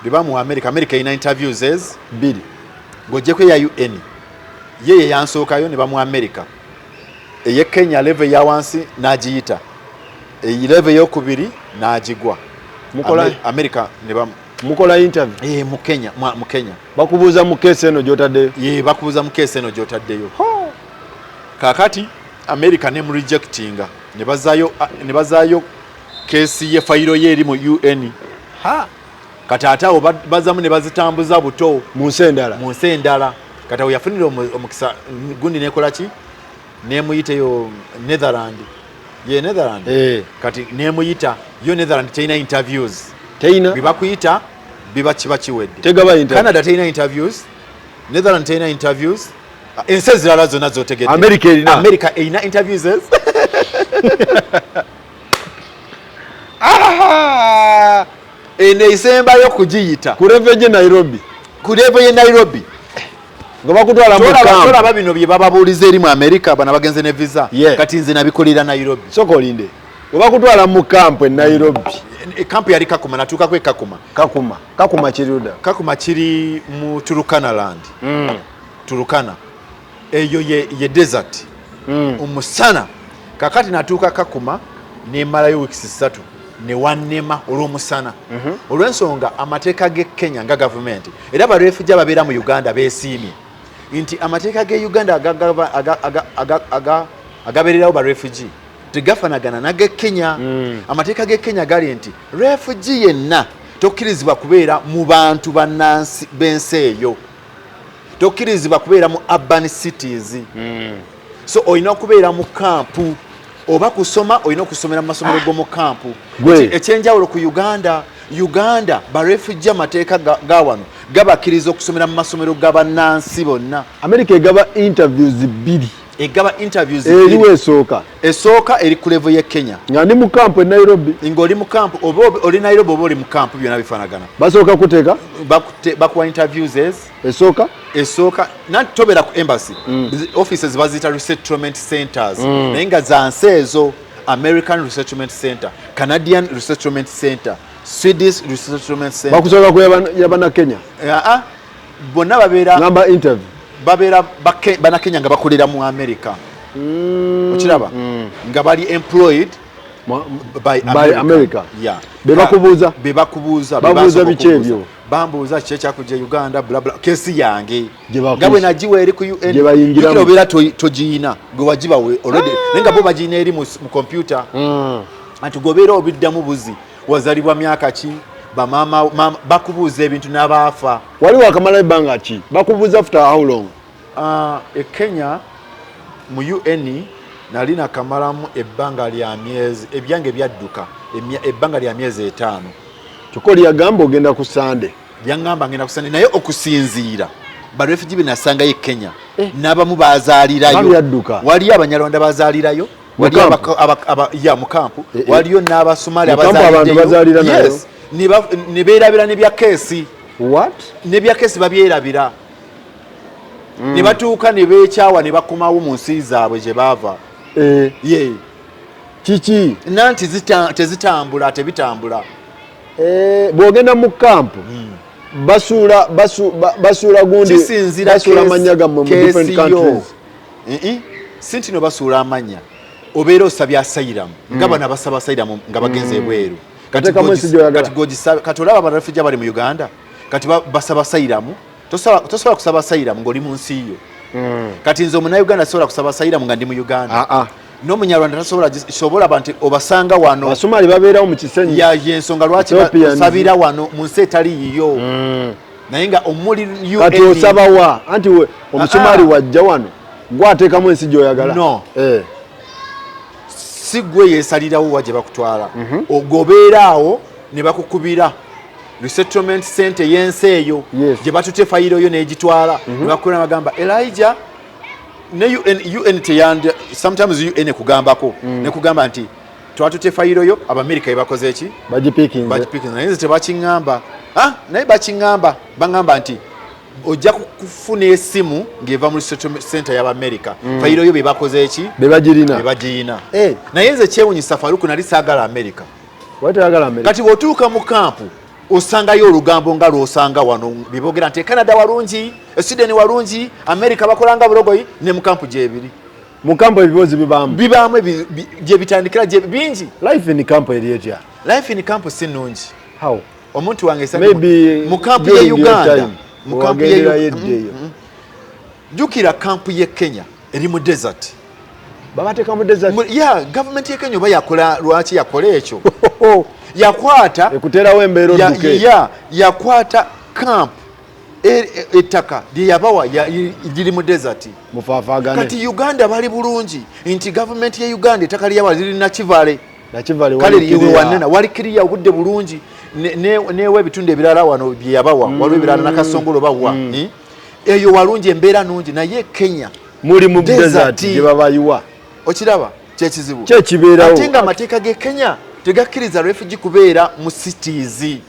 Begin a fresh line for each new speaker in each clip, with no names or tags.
Bwe bamuwa America, America erina interviews ez
bbiri.
Ng'oggyeko eya UN, ye ye yansookayo ne bamuwa America. Ey'e Kenya level eya wansi n'agiyita, level ey'okubiri n'agigwa. America ne bamu
Mukola interview?
Eh, mu Kenya, mu Kenya.
Bakubuuza mu case eno gy'otaddeyo?
Ye, bakubuuza mu case eno gy'otaddeyo. Kaakati America ne mu rejectinga, ne bazaayo case ye, fayiro ye eri mu UN.
Ha.
Kati ate awo bazzamu ne bazitambuza buto
mu nsi endala.
Mu nsi endala. Kati awo yafunira omukisa gundi nekola ki, nemuyita eyo Netherland, ye Netherland. Kati nemuyita yo Netherland terina interviews.
Terina.
Bibakuyita biba kiba kiwedde.
Tegaba interview.
Canada terina interviews, Netherland terina interviews, ensi ezirala zonna zotegedde.
America erina.
America erina interviews. Eno esembayo kugiyita.
Ku level ye Nairobi.
Ku level ye Nairobi.
Nga bakutwala mu camp.
Tolaba bino bye bababuuliza eri mu America, bano abagenze ne visa. Kati nze nabikolera Nairobi.
Sooka olinde. Bwe bakutwala mu camp e Nairobi.
Camp yali Kakuma, natuukako e Kakuma.
Kakuma. Kakuma kiri ludda?
Kakuma kiri mu Turkana land. Turkana. Eyo ye desert. Omusana. Kakati natuuka Kakuma nemalayo weeks 3 ne wannema olw'omusana. Olw'ensonga amateeka g'e Kenya nga gavumenti, era abarefugee ababeera mu Uganda beesiimye nti amateeka g'e Uganda agabeererawo barefugee tegafanagana n'ag'e Kenya. Amateeka g'e Kenya gali nti refugee yenna tokkirizibwa kubeera mu bantu bannansi b'ensi eyo, tokkirizibwa kubeera mu urban cities. So olina okubeera mu kampu oba kusoma, olina okusomera mu masomero g'omu kampu. Ekyenjawulo ku Uganda, Uganda barefugee amateeka ga wano gabakkiriza okusomera mu masomero ga bannansi bonna.
America egaba interviews bbiri.
Egaba interviews
Eriwo esooka.
Esooka eri ku level ye Kenya.
Nga ndi mu kampu e Nairobi.
Ng'oli mu kampu, oba oli Nairobi oba oli mu kampu, byonna bifaanagana.
Basooka kuteeka?
Bakuwa interviews
Esooka?
Esooka nanti tobeera ku embassy. Offices baziyita resettlement centers. Naye nga za nsi ezo, American Resettlement Center, Canadian Resettlement Center, Swedish Resettlement Center.
Bakusooka ku yabana Kenya?
Bonna babeera
Ngamba interview.
Babeera bannakenya nga bakolera mu America. Okiraba? Nga bali employed by
By
America.
America.
Yeah.
Be bakubuuza?
Be bakubuuza.
Babuuza biki ebyo?
Bambuuza kiki ekyakujja Uganda, bla bla, case yange.
Gye bakuusa.
Nga bwe nagiwa eri ku UN.
Gye bayingiramu.
Jjukira obeera togiyina, gwe wagibawe already. Naye nga bo bagiyina eri mu computer. Anti gwe obeera obiddamu buzi. Wazalibwa myaka ki? Bamaama, mama, bakubuuza ebintu n'abaafa.
Wali wakamala ebbanga ki? Bakubuuza after how long?
E Kenya mu UN nali nakamalamu ebbanga lya myezi, ebyange byadduka ebbanga lya myezi 5.
Kyokka oli yagamba ogenda ku Sande.
Yaŋŋamba ngenda ku Sande, naye okusinziira ba refugee be nasangayo e Kenya, n'abamu bazaalirayo.
Babi yadduka.
Waliyo Abanyarwanda bazaalirayo,
Mu
waliyo
kampu?
ya, mu kampu. Waliyo n'Abasomali
Mu kampu abantu
abazaaliddeyo.
bazaalira nayo?
Yes. Ne beerabira n'ebya case.
What?
N'ebya case babyerabira. Ne batuuka ne beekyawa ne bakomawo mu nsi zaabwe gye baava. Ye.
Kiki?
Nanti tezitambula, tebitambula.
Bw'ogenda mu kampu, basuula gundi,
Kisinziira
basuula amannya gammwe mu different
case yo.
countries.
Si nti no basuula amannya, obeera osabye asylum, nga bano abasaba asylum nga bagenze ebweru. Kati
Oteekamu ensi gy'oyagala.
Kati kati olaba abarefugee abali mu Uganda, kati basaba asylum. Tosobola kusaba asylum ng'oli mu nsi yo. Kati nze omunnayuganda sobola kusaba asylum nga ndi mu Uganda. N'Omunyarwanda tasobola sobola nti obasanga wano.
Abasomali babeerawo mu Kisenyi.
Ya, yensonga lwaki
Ethiopians.
osabira wano mu nsi etali yiyo. Naye nga omuli UN.
Kati osaba wa? Anti we, Omusomaali wajja wano, gwateekamu ensi gy'oyagala.
No. Si gwe yeesalirawo wa gye bakutwala. Ogobeera awo ne bakukubira resettlement center y'ensi eyo gye batutte fayiro yo n'egitwala. Ne bakubira bagamba Elijah ne UN, UN teyandi, sometimes UN ekugambako nekugamba nti twatutte fayiro yo, Abamerika yebakoze eki?
Bagipiikinze.
Bagipiikinze, naye nze tebakiŋŋamba. Naye bakiŋŋamba, baŋŋamba nti ojja kufuna esimu ng'eva mu resettlement center y'Abamerika. Fayiro yo be bakoze eki?
Be bagirina.
Be bagirina. Naye nze kyewunyisa, Faruku, nali saagala Amerika.
Wali toyagala Amerika?
Kati bw'otuuka mu kampu Osangayo olugambo nga lwosanga wano bibogera nti Canada walungi, Sweden walungi, America bakolanga bulogoyi, ne mu kampu gyebiri.
Mu kampu ebibozi bibaamu.
Bibaamu gye bitandikira gye bingi.
Life in camp eri etya?
Life in camp si nnungi.
How?
Omuntu wange
maybe
mu kampu ye Uganda,
mu kampu ye eddeeyo.
Jjukira kampu ye Kenya eri mu desert.
Babateeka mu desert?
Ya gavumenti ye Kenya oba yakola, lwaki yakola ekyo? Yakwata
ekuterawo embeera odduke.
Ya yakwata camp ettaka lye yabawa liri mu desert.
Mufaafagane.
Kati Uganda bali bulungi nti gavumenti ye Uganda ettaka lyabawa liri Nakivale.
Nakivale.
Kale liwe wanene, wali kiriya, obudde bulungi, newa ebitundu ebirala wano bye yabawa, waliwo ebirala Nakasongolo bawa. Eyo walungi, embeera nungi, naye Kenya
muli mu desert gye babayiwa.
Okiraba kyekizibu.
Kyekibeerawo.
Ate nga amateeka ge Kenya tegakkiriza refugee kubeera mu cities.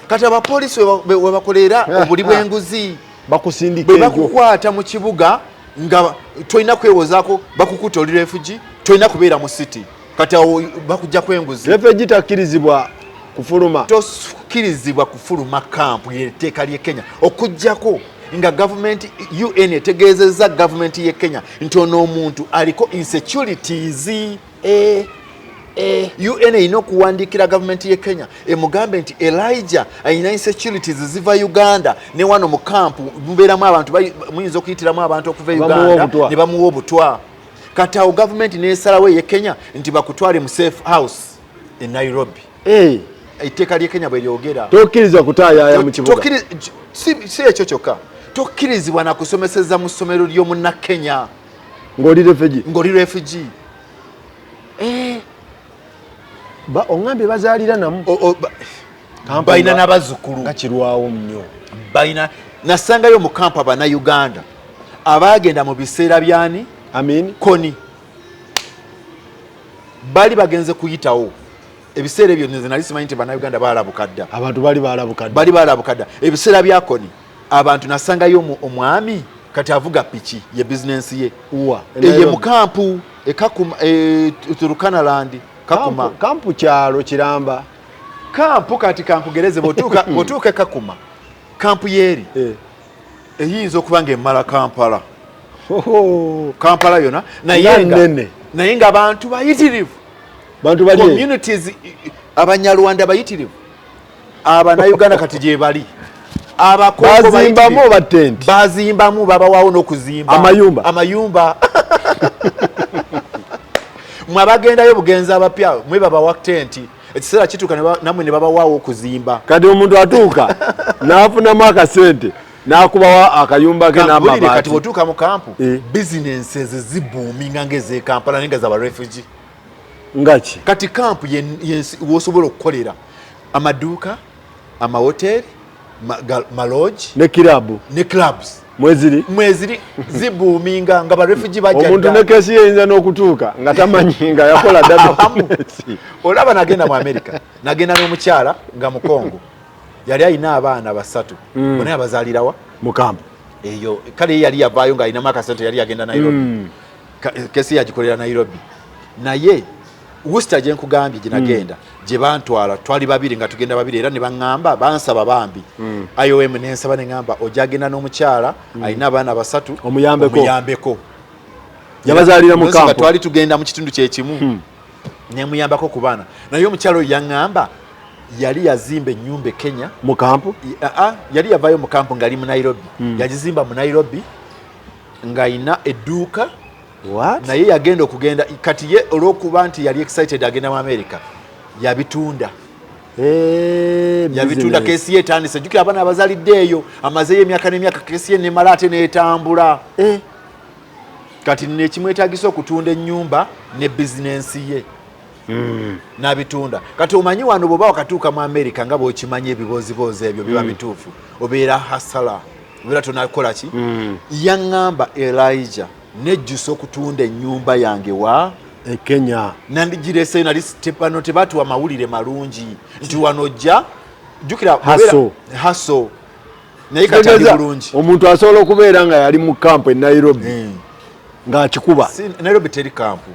Kati abapoliisi we bakolera obuli bw'enguzi,
bakusindika
bwe
eyo.
Bakukwata mu kibuga nga tolina kwewozaako, bakukuta oli refugee, tolina kubeera mu city. Kati awo bakugjaku enguzi.
Refugee takkirizibwa kufuluma.
Tokkirizibwa kufuluma kampu, etteeka ly'e Kenya, okugjako nga gavumenti UN etegeezezza gavumenti y'e Kenya nti ono omuntu aliko insecurities. UN erina okuwandiikira gavumenti y'e Kenya emugambe nti Elijah alina insecurities ziva Uganda, ne wano mu kampu mubeeramu abantu, muyinza okuyitiramu abantu okuva e
Bamuwa
Uganda
obutwa.
Ne bamuwa obutwa. Kati awo gavumenti nesalawo ey'e Kenya nti bakutwale mu safe house e Nairobi. Etteeka ly'e Kenya bwe lyogera.
Tokkiriza kutaayaaya mu kibuga.
Si ekyo kyokka, tokkirizibwa nakusomeseza mu ssomero ly'omunnakenya.
Ng'oli refugee.
Ng'oli refugee.
Oŋŋambye bazaalira namu. Kampu
Balina n'abazzukulu.
Nga kirwawo nnyo.
Balina. Nasangayo mu kampu Abannayuganda abaagenda mu biseera byani?
Amin.
Kony. Bali bagenze kuyitawo ebiseera ebyo, nze nali simanyi nti Bannayuganda baalabuka dda.
Abantu bali baalabuka dda.
Bali baalabuka dda ebiseera bya Kony. Abantu nasangayo omwami kati avuga piki, ye bizinensi ye.
Wa?
Eye mu kampu ekakuma Turkanaland, Kakuma.
Kampu kyalo kiramba.
Kampu kati kankugereze, bw'otuuka e Kakuma, kampu yeeri eyinza okuba nga emmala Kampala.
Hoho.
Kampala yona, naye
Nga
nga
nnene.
Naye nga bantu bayitirivu.
Bantu bali eyo.
Communities, Abanyarwanda bayitirivu, Abannayuganda kati gye bali, Abakongo.
Bazimbamu oba tenti?
Bazimbamu, babawawo n'okuzimba.
Amayumba?
Amayumba. Mwe abagendayo bugenzi abapya, mwe babawa tenti, ekiseera kituuka nammwe ne babawaawo okuzimba.
Kati omuntu atuuka n'afunamu akasente n'akubawo akayumba ke
Kankubulire, kati
n'amabaati.
bw'otuuka mu kampu, bizinensi ezo zibuuminga ng'ez'e Kampala, naye nga zaba refugee.
Nga ki?
Kati kampu yensi wosobola okukolera amaduuka, amahoteri, malodge.
Ne kirabu.
Ne clubs.
Mweziri.
Mweziri, zibuuminga nga barefugee bajja
Omuntu
dda.
ne kesi yeyinza n'okutuuka nga tamanyi nga yakola dda
Abamu.
bizinesi.
Olaba nagenda mu America, nagenda n'omukyala nga Mukongo, yali alina abaana basatu, bonna yabazaalirawa?
Mu kampu.
Eyo. Kale ye yali yavaayo ng'alinamu akasente, yali yagenda Nairobi. Kesi yagikolera Nairobi, naye Worcester gye nkugambye gye nagenda, gye bantwala, twali babiri nga tugenda babiri, era ne baŋŋamba, bansaba bambi IOM, nensaba ne ŋŋamba ojja agenda n'omukyala alina abaana basatu.
Omuyambeko.
Omuyambeko.
Yabazaalira mu
Nsonga
kampu.
Twali tugenda mu kitundu kyekimu, nemuyambako ku baana, naye omukyala oyo yaŋŋamba yali yazimba ennyumba e Kenya.
Mu kampu.
Yali yavaayo mu kampu ng'ali mu Nairobi, yagizimba mu Nairobi ng'ayina edduuka.
What?
Naye yagenda okugenda, kati ye olw'okuba nti yali excited agenda mu America, yabitunda. Yabitunda.
Business.
Kesi ye etandise, jjukira abaana abazalidde eyo, amazeeyo emyaka n'emyaka, kesi ye nemala ate n'etambula. Kati nekimwetagisa okutunda ennyumba ne bizinensi ye n'abitunda. Kati omanyi wano bw'oba wakatuuka mu America, nga bw'okimanyi ebibooziboozi ebyo biba bituufu, obeera hasala, obeera tonakola ki. Yaŋŋamba, "Elijah, nejjusa okutunda ennyumba yange wa
E Kenya.
Nandigireseyo, nali bano tebatuwa mawulire malungi nti wano ojja jjukira
Hustle.
Hustle, naye kati ali
Kitegeeza,
bulungi.
Omuntu asobola okubeera nga yali mu kampu e Nairobi ng'akikuba.
Nairobi teri kampu.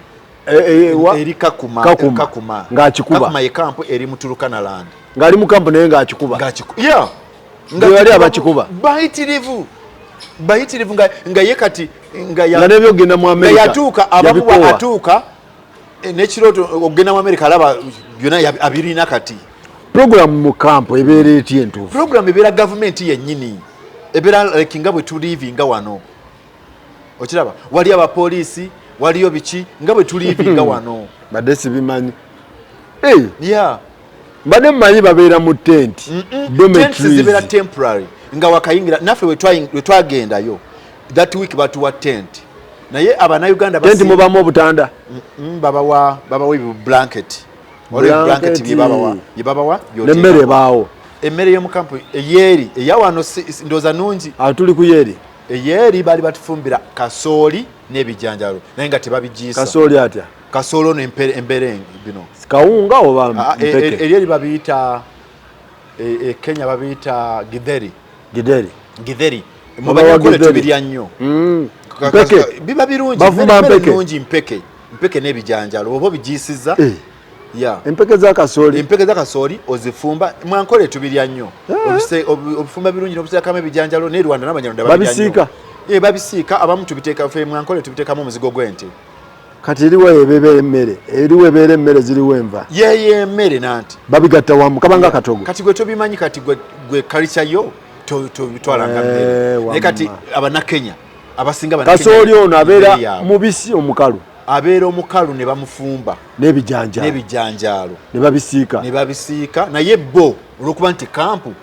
Eh,
Eri Kakuma.
Kakuma.
Kakuma.
Ng'akikuba.
Kakuma ye kampu eri mu Turkana land.
Ng'ali mu kampu naye ng'akikuba.
Yeah.
Nga yali abakikuba.
Bayitirivu. Bayitirivu nga ye kati
nga ya nga n'ebyogenda mu America.
Yatuuka abamu atuuka n'ekirooto okugenda mu America alaba byonna abirina kati.
Program mu kampu ebeera etya entuufu?
Program ebeera gavumenti yennyini. Ebeera like nga bwe tulivinga wano. Okiraba wali abapoliisi, waliyo biki nga bwe tulivinga wano.
Mbadde sibimanyi. Hey. Yeah. Mbadde mmanyi babeera mu tent.
Tents zibeera temporary nga wakayingira naffe we twagendayo that week batuwa tent. Naye abannayuganda
tent mubamu obutanda.
Babawa blanket. Blanket bye babawa
n'emmere ebaawo.
Emmere y'omu kampu eyeeri eya wano ndowooza nnungi.
Tuli ku yeeri.
Eyeeri baali batufumbira kasooli n'ebijanjalo naye nga tebabigiisa.
Kasooli atya?
Kasooli ono emberenge bino.
Kawunga oba mpeke?
Eryeri babiyita e Kenya babiyita githeri.
Githeri.
Githeri. Mu Banyankole tubirya nnyo.
Mpeke.
Biba birungi.
Bavuma mpeke.
Nnungi mpeke. Mpeke n'ebijanjalo oba obigiisizza. Yeah.
Empeke za kasooli.
Empeke za kasooli ozifumba mwankole tubirya nnyo. Obifumba birungi n'obiteekamu ebijanjalo ne Rwanda n'Abanyarwanda
babirya nnyo. Babisiika?
Babisiika abamu tubiteeka ffe mwankole tubiteekamu omuzigo gw'ente.
Kati eriwo ebeera emmere, eriwo ebeera emmere ziriwo enva.
Ye emmere nanti.
Babigatta wamu kabanga katogo.
Kati gwe tobimanyi kati gwe culture yo tobitwala nga mmere. Naye kati Abannakenya abasinga
Bannakenya. Kasooli ono abeera mubisi omukalu.
Abeera omukalu ne bamufumba. N'ebijanjaalo.
Ne babisiika.
Ne babisiika naye bo olw'okuba nti kampu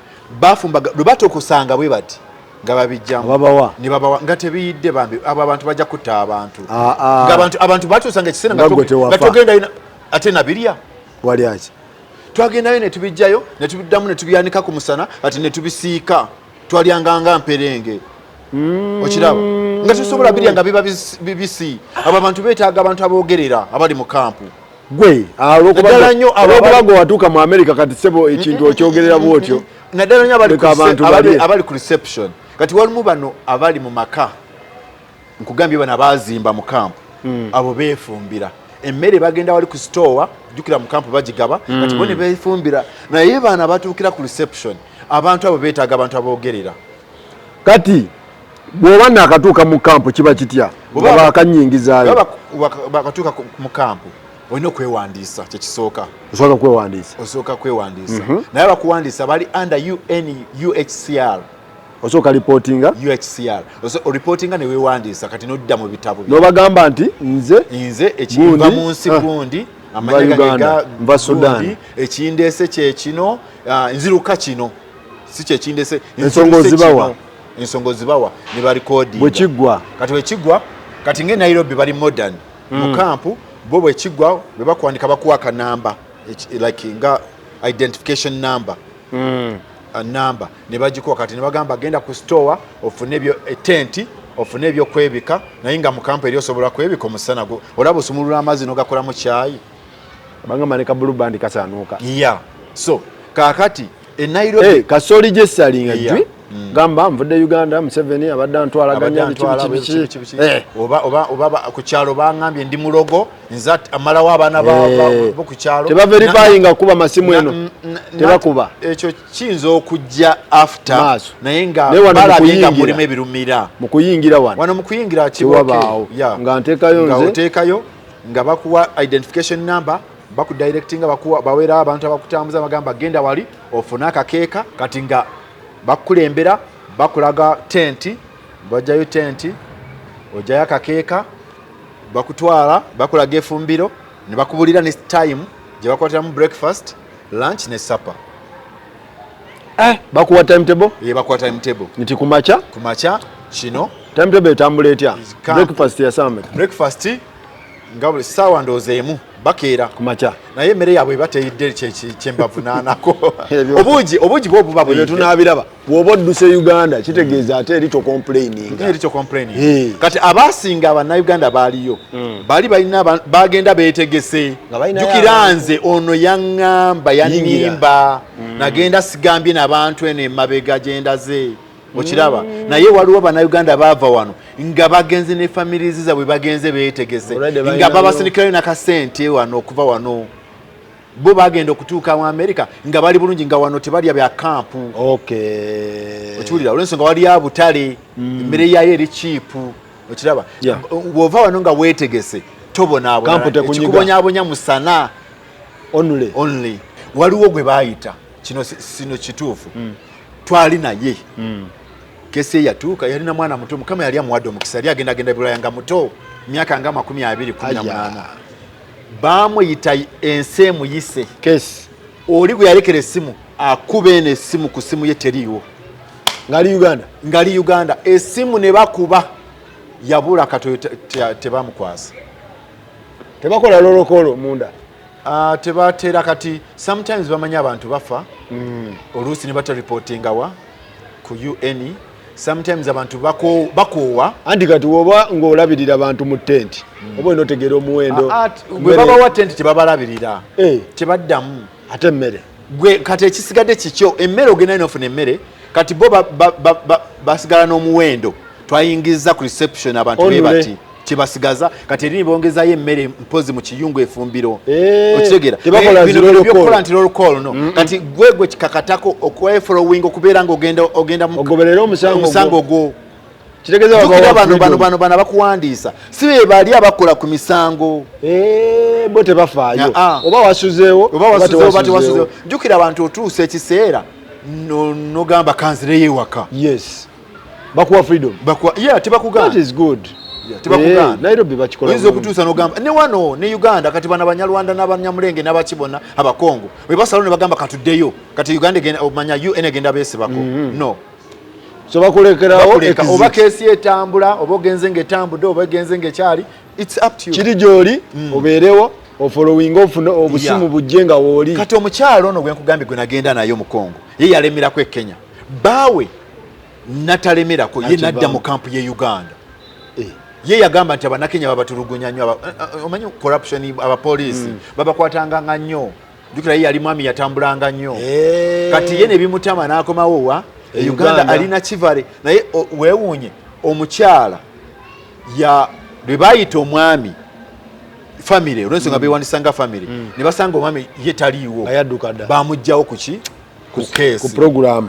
bafumba lwe batokusanga bwe bati nga babijjamu.
Babawa.
Ne babawa nga tebiyidde bambi abo abantu bajja kutta abantu. Nga abantu batuusanga ekiseera nga togendayo ate nabirya.
Wali aki?
Twagendayo ne tubijjayo ne tubiddamu ne tubyanika ku musana ati ne tubisiika. Twalyanga nga mperenge. Okiraba nga tusobola birya nga biba bibisi. Abo abantu beetaaga abantu aboogerera abali mu kampu.
Gwe olw'okuba gwe watuuka mu America kati ssebo ekintu okyogerera bw'otyo.
Naddala nnyo abali ku reception. Kati walimu bano abali mu maka nkugambye bano abaazimba mu kampu abo beefumbira emmere bagenda wali ku store jjukira mu kampu bagigaba kati bo ne beefumbira naye bano abatuukira ku reception abantu abo beetaaga abantu aboogerera.
Kati bw'oba naakatuuka mu kampu kiba kitya? Nga baakanyingizaayo.
Bakatuuka mu kampu olina okwewandiisa kyekisooka.
Osooka kwewandiisa.
Osooka kwewandiisa. Naye abakuwandiisa bali under UN UNHCR.
Osooka reportinga?
UNHCR. Reportinga ne weewandiisa kati n'odda mu bitabo.
N'obagamba nti nze
nva mu nsi gundi,
amannya gange nva Sudan,
ekindeese kye kino, nziruka kino. Si kye kindeese.
Ensonga ozibawa.
Ensonga ozibawa ne barecordinga.
Bwe kiggwa.
Kati bwe kiggwa, kati ng'e Nairobi bali modern. Mu kampu bo bwe kiggwa bwe bakuwandika bakuwa akanamba like nga identification number. Number ne bagikuwa kati ne bagamba genda ku store ofune ebyo tent ofune ebyokwebika naye nga mu kampu eri osobola kwebika omusana gwo olaba osumulula amazzi n'ogakolamu kyayi.
Bagamba ne ka blue band kasaanuuka.
Yeah. So kaakati e Nairobi
kasooli gye salinga jwi gamba nvudde Uganda Museveni abadde antwalaganya biki
biki oba ku kyalo bangambye ndi mulogo nze amalawo abaana bo ku kyalo.
Tebaverifyinga kuba masimu eno tebakuba.
Ekyo kiyinza okujja after naye nga balabye nga mulimu ebirumira.
Mu kuyingira wano.
Wano mu kuyingira
kiwabaawo. Nga nteekayo nze.
Nga oteekayo nga bakuwa identification number bakudirectinga bakuwa bawera abantu abakutambuza bagamba genda wali ofune akakeeka kati nga bakukulembera bakulaga tenti bajjayo tenti ojjayo akakeeka bakutwala bakulaga efumbiro ne bakubulira ne time gye bakwatiramu breakfast, lunch ne supper.
Bakuwa timetable?
Bakuwa timetable.
Nti kumakya?
Kumakya kino.
Timetable etambula etya? Breakfast ya saa mmeka?
Breakfast nga buli ssaawa ndowooza emu bakeera
kumakya.
Naye emmere yaabwe eba teyidde kyembavunaanako. Obuugi bwo buba buyidde.
Tunaabiraba. Bw'oba odduse Uganda kitegeeza ate eri tocomplaininga.
Eri tocomplaininga. Kati abasinga Abannayuganda baaliyo. Baali balina bagenda beetegese. Jjukira nze ono yaŋŋamba yannimba. Nagenda sigambye n'abantu eno emabega gye ndaze. Okiraba naye waliwo Bannayuganda baava wano nga bagenze ne families zaabwe bagenze beetegese nga babasindikirayo n'akasente wano okuva wano. Bo bagenda okutuuka mu America nga bali bulungi, nga wano tebalya bya kampu. Okiwulira? Olwensonga waliyo abutale, emmere yayo eri cheap, okiraba? Bw'ova wano nga weetegese, tobonaabona.
Kampu tekunyiga.
Ekikubonyaabonya musana.
Only.
Only. Waliwo gwe baayita kino sino kituufu, twali naye, kesi eyatuuka yalina mwana muto. Mukama yali amuwadde omukisa, yali agenda agenda Bulaya nga muto, myaka nga 20, 18. Baamuyita, ensi emuyise.
Kesi.
Oli gwe yalekera essimu, akuba eno essimu, ku ssimu ye teriiwo.
Ngali Uganda.
Ngali Uganda. Essimu ne bakuba, yabula. Katoyo tebamukwasa.
Tebakola roll call munda?
Ah, tebatera. Kati sometimes bamanyi abantu bafa, oluusi ne batareportinga wa ku UN. Sometimes abantu bakoowa.
Anti kati woba ng'olabirira bantu mu tenti, oba olina otegeera omuwendo.
Ah, ah, bwe babawa tenti tebabalabirira. Tebaddamu.
Ate emmere?
Gwe kati ekisigadde kikyo. Emmere ogenda nofuna emmere. Kati bo basigala n'omuwendo twayingiza ku reception abantu be
Onule.
bati kyebasigaza. Kati eri bongezayo emmere mpozi mu kiyungu, efumbiro. Okitegeera?
Tebakola
Bino
zi roll call.
byokukola nti roll call, no. Kati gwe kikakatako okwefollowing, okubeera nga ogenda
Ogoberere omusango.
Omusango gwo.
Kitegeeza
Jjukira
babawa
bano bano
freedom.
bano abakuwandiisa si be bali abakola ku misango.
Eh, bo tebafaayo.
Ah, ah.
Oba wasuzeewo,
oba wasuzeewo oba
tewasuzeewo.
tewasuzeewo. Jjukira abantu otuusa ekiseera nogamba kanzireyo ewaka.
Yes, bakuwa freedom.
Yeah, tebakugaana.
That is good.
Yeah, tebakugaana.
Eh, Nairobi bakikola
Oyinza
bulungi.
okutuusa nogamba ne wano ne Uganda. Kati bano Abanyarwanda n'Abanyamulenge n'abakibona, Abakongo, bwe basalawo ne bagamba katuddeyo, kati Uganda egenda omanya UN egenda beesibako, no.
So bakulekerawo
Bakuleka.
exit.
Oba keesi etambula, oba ogenze ng'etambudde, oba egenze ng'ekyali, it's up to you.
Kiri gyoli obeerewo ofollowinga, ofune obusimu bujje nga wooli.
Kati omukyalo ono gwe nkugambye, gwe nagenda naye omukongo, ye yalemerako e Kenya, baawe natalemerako ye
Nakivaamu.
nadda mu kampu ye Uganda.
Eh.
Ye yagamba nti Abanakenya babatulugunya nnyo, omanyi corruption, abapoliisi babakwatanga nga nnyo. Jjukira ye yali mwami, yatambulanga nnyo. Kati ye nebimutama n'akomawo wa
E
e Uganda.
Uganda.
Alina kivale naye weewuunye omukyala ya lwe bayita omwami, famire, olwensonga bewandisa nga famire, ne basanga omwami ye taliiwo.
Nga yadduka dda.
Bamugjawo kuki? Ku
ku
keesi.
Program.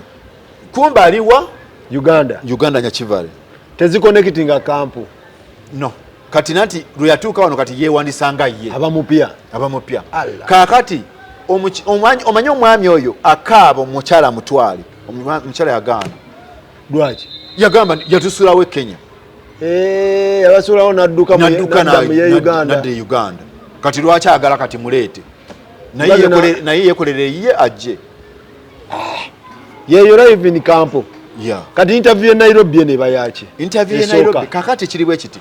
Kumbe aliwa?
Uganda.
Uganda, Nyakivale.
Teziconnectinga kampu?
No, kati nanti lwe yatuuka wano, kati yeewandisa nga ye.
Abamupya.
Abamupya.
Allah.
Kaakati omanyi omwami oyo akaaba omukyala mutwale. Omukyala yagaana.
Lwaki?
Yagamba nti yatusulawo e Kenya.
Eh, abasuulawo nadduka
nadduka
nadda mu ye Uganda.
Nadda e Uganda. Kati lwaki agala kati muleete naye? Naye yekolere ye ajje.
Yeyo live in camp.
Yeah.
Kati interview e Nairobi eno eba yaki?
Interview e
Esooka.
Nairobi kakati kiri bwe kiti: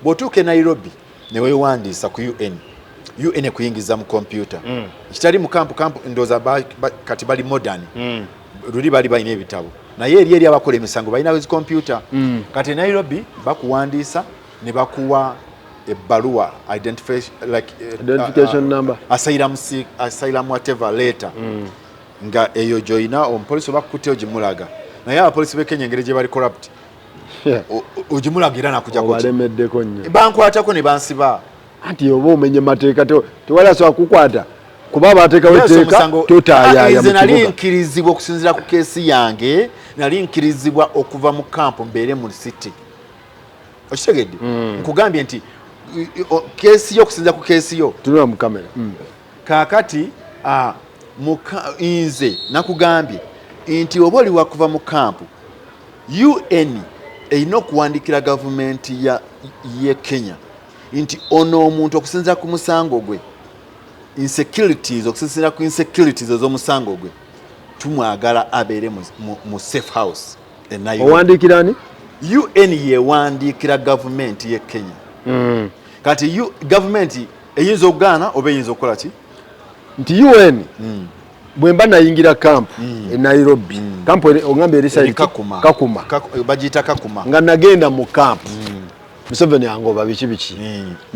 bw'otuuka e Nairobi ne weewandiisa ku UN, UN ekuyingiza mu kompyuta, kitali mu kampu. Kampu ndowooza kati bali modern, luli bali balina ebitabo, naye eri abakola emisango balina zi kompyuta. Kati e Nairobi bakuwandiisa ne bakuwa ebbaluwa like,
Identification number.
Asylum asylum whatever letter, nga eyo gyolina omupoliisi oba kukutte ogimulaga. Naye abapoliisi b'e Kenya engeri gye bali corrupt, ogimulaga era nakujjako ki?
Obalemeddeko nnyo.
Bankwatako ne bansiba.
Anti oba omenye mateeka, tewali asobola kukwata kuba bateekawo
Yes,
etteeka. Totaayaaya
nze
mu
nali
kibuga.
nkirizibwa okusinziira ku keesi yange, nali nkirizibwa okuva mu kampu mbeere mu city. Okitegedde? Nkugambye nti keesi yo, okusinziira ku keesi yo.
Tunula mu kamera.
Kaakati nze nakugambye nti oba oli wakuva mu kampu, UN erina okuwandikira gavumenti ye Kenya nti ono omuntu okusinziira ku musango gwe, insecurities, okusinziira ku insecurities ez'omusango gwe, tumwagala abeere mu safe house e Nairobi.
Owandiikira ani?
UN yewandiikira gavumenti ye Kenya. Kati gavumenti eyinza okugaana oba eyinza okukola ki?
Nti UN, bwe mba nayingira kampu e Nairobi, kampu ogambye eri side ki?
Kakuma.
Kakuma.
Bagiyita Kakuma.
Nga nagenda mu kampu, Museveni angoba biki biki.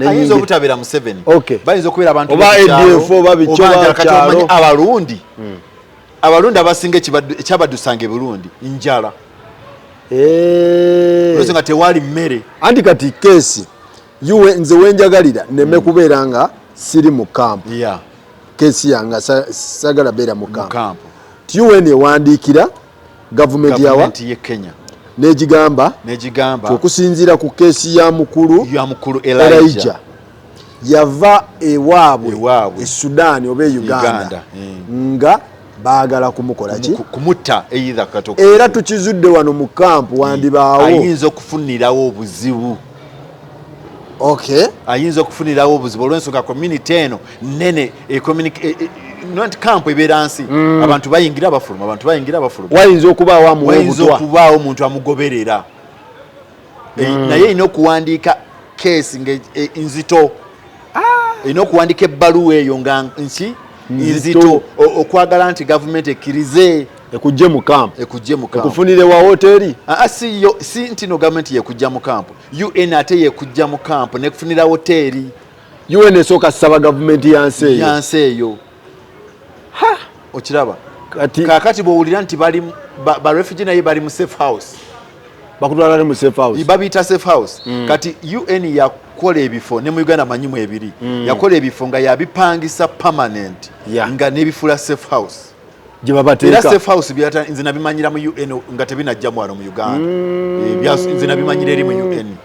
Ayinza obutabeera Museveni. Bayinza okubeera abantu
Oba
b'oku kyalo,
ADF oba biki,
oba
oba
njala. Kati
kyalo.
omanyi abalundi abasinga ekyabaddusanga e Burundi njala. Olwensonga nga tewali mmere.
Anti kati keesi yuwe nze wenjagalira neme kubeera nga siri mu kampu. Kesi yange sagala beera mu
mu
kampu.
kampu.
UN ewandiikira gavumenti yawa?
Gavumenti ye Kenya.
N'egigamba
Negigamba
okusinziira ku keesi ya mukulu
ya mukulu
Elijah
Elijah
yava ewaabwe
Ewaabwe.
e Sudan oba e Uganda,
Uganda,
nga baagala kumukola ki?
Kumutta either kato.
Era tukizudde wano mu kampu wandibaawo
ayinza okufunirawo obuzibu.
Okay.
Ayinza okufunirawo obuzibu olw'ensonga community eno nene, not camp ebeera nsi, abantu bayingira bafuluma, abantu bayingira bafuluma.
Wayinza okubaawo amuwa
Wayinza
obutwa.
okubaawo omuntu amugoberera. Naye erina okuwandiika keesi nga nzito, erina okuwandiika ebbaluwa eyo nga nki?
Nzito.
Nzito, okwagala nti gavumenti ekkirize
ekujje mu kampu.
Ekujje mu kampu.
Ekufunire wa hoteri.
Aa, si yo, si nti no gavumenti yekujja mu kampu, UN ate yekujja mu kampu nekufunira hoteri.
UN esooka saba gavumenti yansi eyo.
Yansi eyo, okiraba?
Kati
Kakati bwowulira nti bali ba refugee naye bali mu safe house.
Bakutwala ne mu safe house.
Babiyita safe house. Kati UN yakola ebifo ne mu Uganda manyimu ebiri, yakola ebifo nga yabipangisa permanent nga nebifula safe house
gye
era
babateeka.
Safe house nze nabimanyira mu UN nga tebinajja wano mu Uganda. Nze nabimanyira eri mu UN.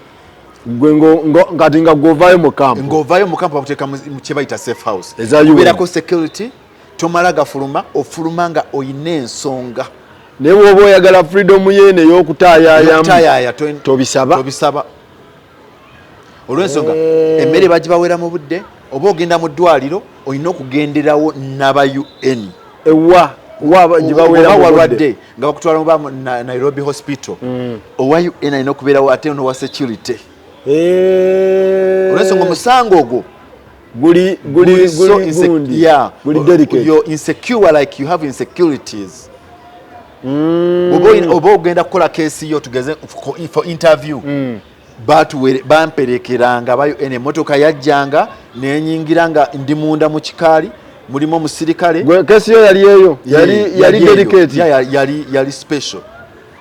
Gwe kati nga gwovayo mu kampu.
Ng'ovaayo mu kampu bakuteeka mu kye bayita safe house.
Eza UN.
Kubeerako security, tomala gafuluma, ofuluma nga oyina ensonga.
Naye bw'oba oyagala freedom yeeno ey'okutaayayamu
Okutaayaaya
tobisaba.
Tobisaba olw'ensonga emmere bagibawera mu budde, oba ogenda mu ddwaliro olina okugenderawo n'aba UN.
Ewa wa gye baweera
Oba
mu budde?
Walwadde nga bakutwala muba mu Nairobi Hospital, owa UN alina okubeerawo ate nowa security olw'ensonga omusango ogwo
guli
guli so
guli gundi guli delicate.
You're insecure, like you have insecurities. Oba ogenda kukola keesi yo, tugeze for interview, bamperekeranga ba UN, emmotoka yajjanga nenyingira nga ndi munda mu kikaali mulimu omusirikale.
Gwe kesi yo yali eyo yali yali
eyo.
delicate.
Yeah, yali special.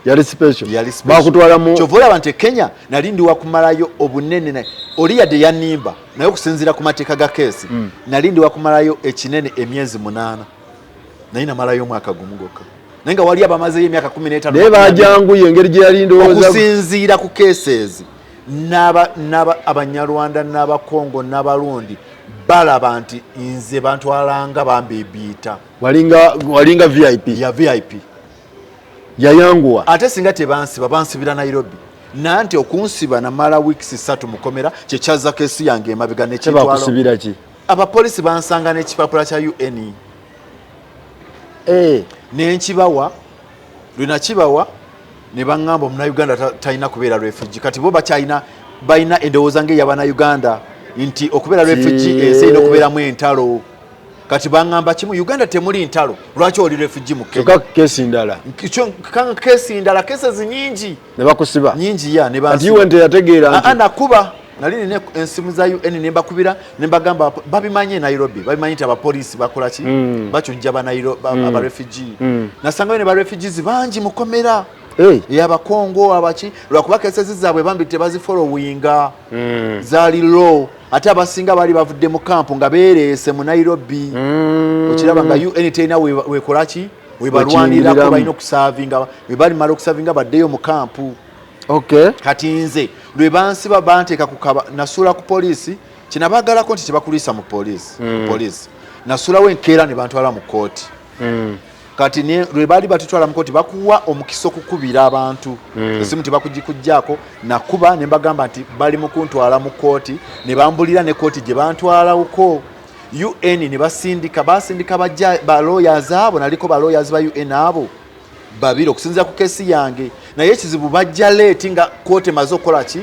Yali special.
Yali special.
Bakutwala mu
Kyova olaba nti e Kenya nali ndi wakumalayo obunene, oli yadde yanimba, naye okusinziira ku mateeka ga keesi nali ndi wakumalayo ekinene emyezi 8, naye namalayo omwaka gumu gwokka, naye nga wali abamazeyo emyaka 15.
Naye bajanguye engeri gye yali ndowooza.
Okusinziira ku cases n'aba Abanyarwanda n'Abakongo n'Abarundi balaba nti nze bantwalanga bambibiita.
Walinga VIP.
Ya VIP.
Yayanguwa.
Ate singa tebansiba, bansibira Nairobi, nanti okunsiba namala weeks 3 mukomera, kyekyazza kesi yange emabega nekitwalo.
Tebakusibira ki?
Abapolisi bansanga n'ekipapula kya UN. Nenkibawa, lwenakibawa ne baŋŋamba omunauganda talina kubeera refugee. Kati bo bakyalina, balina endowooza ngaeyabanauganda nti okubeera refugee ensi erina okubeeramu entalo. Kati baŋŋamba kimu, Uganda temuli ntalo, lwaki oli refugee mu Kenya?
Kyokka kesi ndala.
Kesi ndala, cases nyingi.
Ne bakusiba.
Nyingi ya ne
Kati
bansiba.
UN teyategeera
Ah, ah,
nti
nakuba nali nina ensimu za UN nembakubira nembagamba babimanye e Nairobi, babimanyi nti abapoliisi bakola ki, bacunja abarefugee. Nasangayo ne barefugees bangi mukomera. Abakongo abaki, lwakuba cases zaabwe bambi tebazifollowinga, zaali low, ate abasinga baali bavudde mu kampu nga beereese mu Nairobi. Okiraba nga UN terina wekola ki, webalwanirako.
Wekiyingiriramu.
Balina okuservinga, webalimala okuservinga baddeyo mu kampu. Kati nze lwe bansiba banteeka ku kaba, nasuula ku poliisi. Kinabagalako nti tebakulwisa mu poliisi. Ku poliisi nasuulawo enkeera ne bantwala mu kooti. Kati lwe baali batutwala mu kooti, bakuwa omukisa okukubira abantu esimu, tebakugikugjaako. Nakuba ne mbagamba nti bali mu kuntwala mu kooti, ne bambulira ne kooti gye bantwalawoko. UN ne basindika, basindika ba lawyers abo, naliko ba lawyers ba UN abo babiri okusinziira ku kesi yange. Naye ekizibu bajja late nga kooti emaze okukola ki,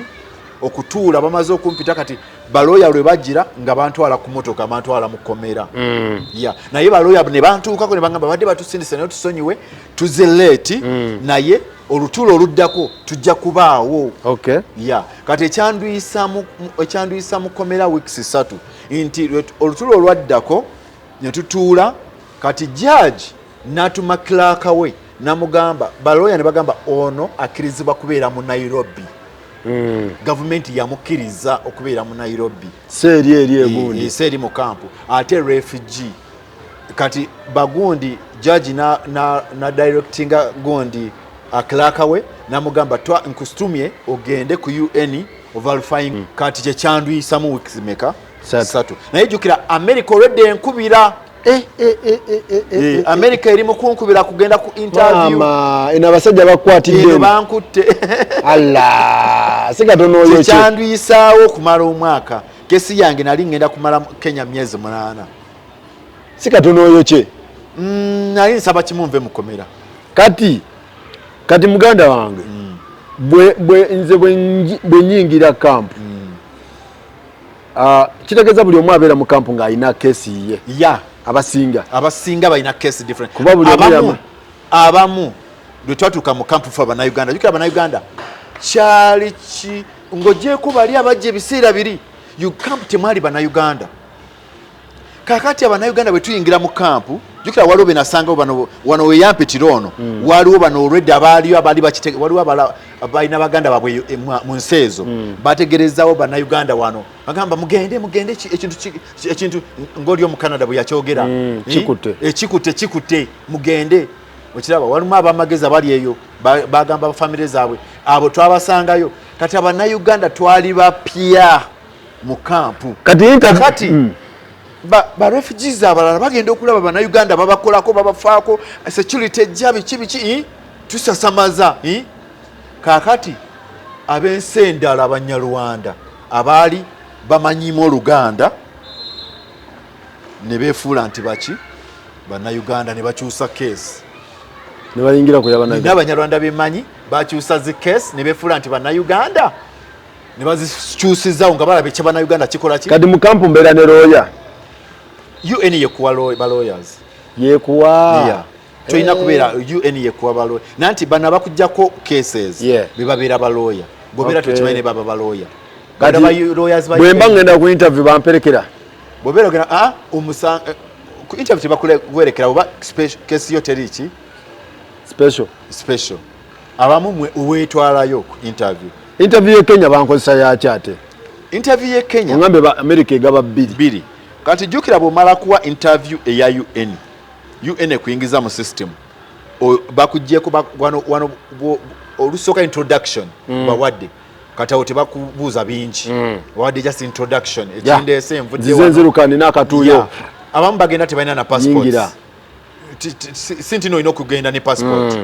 okutuula, bamaze okumpita. Kati baloya lwe bajjira nga bantwala ku motoka, bantwala mu kkomera. Ya, naye baloya ne bantuukako ne bagamba badde batusindise naye tusonyiwe tuze late, naye olutuula oluddako tujja kubaawo. Ya, kati ekyanduyisa mu kkomera weeks 3 nti olutuula olwaddako ne tutuula, kati judge n'atuma clerk we namugamba, baloya ne bagamba ono akkirizibwa kubeera mu Nairobi. Gavumenti yamukkiriza okubeera mu Nairobi.
Si eri egundi.
Si eri mu kampu, ate refugee. Kati bagundi judge na directinga gundi clerk we namugamba nkusitumye ogende ku UN overfying. Kati kyekyandwisamu weeks meka? 3. Naye jjukira America already enkubira. America eri mu kunkubira kugenda ku interview.
Mama, eno abasajja bakwatidde
eno bankutte.
Allah, si katono oyo.
Kyekyandwisaawo okumala omwaka. Kesi yange nali ngenda kumala Kenya myezi 8.
Si katono oyo kye.
Nali nsaba kimu nve mukomera.
Kati muganda wange, nze bwe nyingira kampu, kitegeeza buli omu abeera mu kampu ng'alina kesi ye.
Ya.
Abasinga.
Abasinga balina case different.
Kuba buli omu
Abamu lwe twatuuka mu kampu fe Abannayuganda, jjukira Abannayuganda kyali ki ng'ogyeko bali abajja ebiseera biri camp temwali Bannayuganda. Kakati Abannayuganda bwe tuyingira mu kampu, jjukira waliwo be nasangawo bano wano weyampitira ono, waliwo bano olwedde abaaliyo abaali bakite, waliwo balina baganda baabwe mu nsi ezo, bategerezawo Bannayuganda wano, bagamba mugende mugende, ekintu ng'oli omu Canada bwe yakyogera.
Kikutte.
Kikutte, kikutte, mugende. Okiraba walimu abamagezi abali eyo bagamba famire zaabwe, abo twabasangayo. Kati Abannayuganda twali bapya mu kampu.
Kati
Kakati ba refugees abalala bagenda okulaba Bannayuganda babakolako, babafaako, security ejja, biki biki, tusasamaza. Kakati ab'ensi endala Abanyarwanda abaali bamanyimu Oluganda ne beefuula nti baki Bannayuganda ne bakyusa case.
Ne bayingira ku y'Abannayuganda.
N'Abanyarwanda bemanyi bakyusa zi case ne beefuula nti Bannayuganda ne bazikyusizaawo nga balaba ekyabannayuganda kikola ki.
Kati mu kampu mbeera ne looya?
UN yekuwa ba lawyers.
Yekuwa?
Yeah. Tolina kubeera, UN yekuwa balooya, nanti bano abakuggyako cases bebabeera balooya, bwobeera tokimanyi ne baba balooya.
Kati
Bano ba lawyers ba
bwe mba
UN.
ngenda ku interview bamperekera?
Bwobeera ogenda, ku interview tebakuwerekera oba case yo teri ki
special.
Special. Abamu mwe weetwalayo ku interview.
Interview ye Kenya bankozesa yaki ate?
Interview ye Kenya,
Ongambe ba America egaba 2.
2. Kati jjukira bw'omala kuwa interview eya UN, UN ekuyingiza mu system. Bakugyeko wano olusooka introduction bawadde, kati awo tebakubuuza bingi, bawadde just introduction, ekindeese envudde
Nzize
wano.
nziruka nina akatuuyo.
Yeah. Abamu bagenda tebalina na passports.
Yingira.
Si nti olina okugenda ne passport.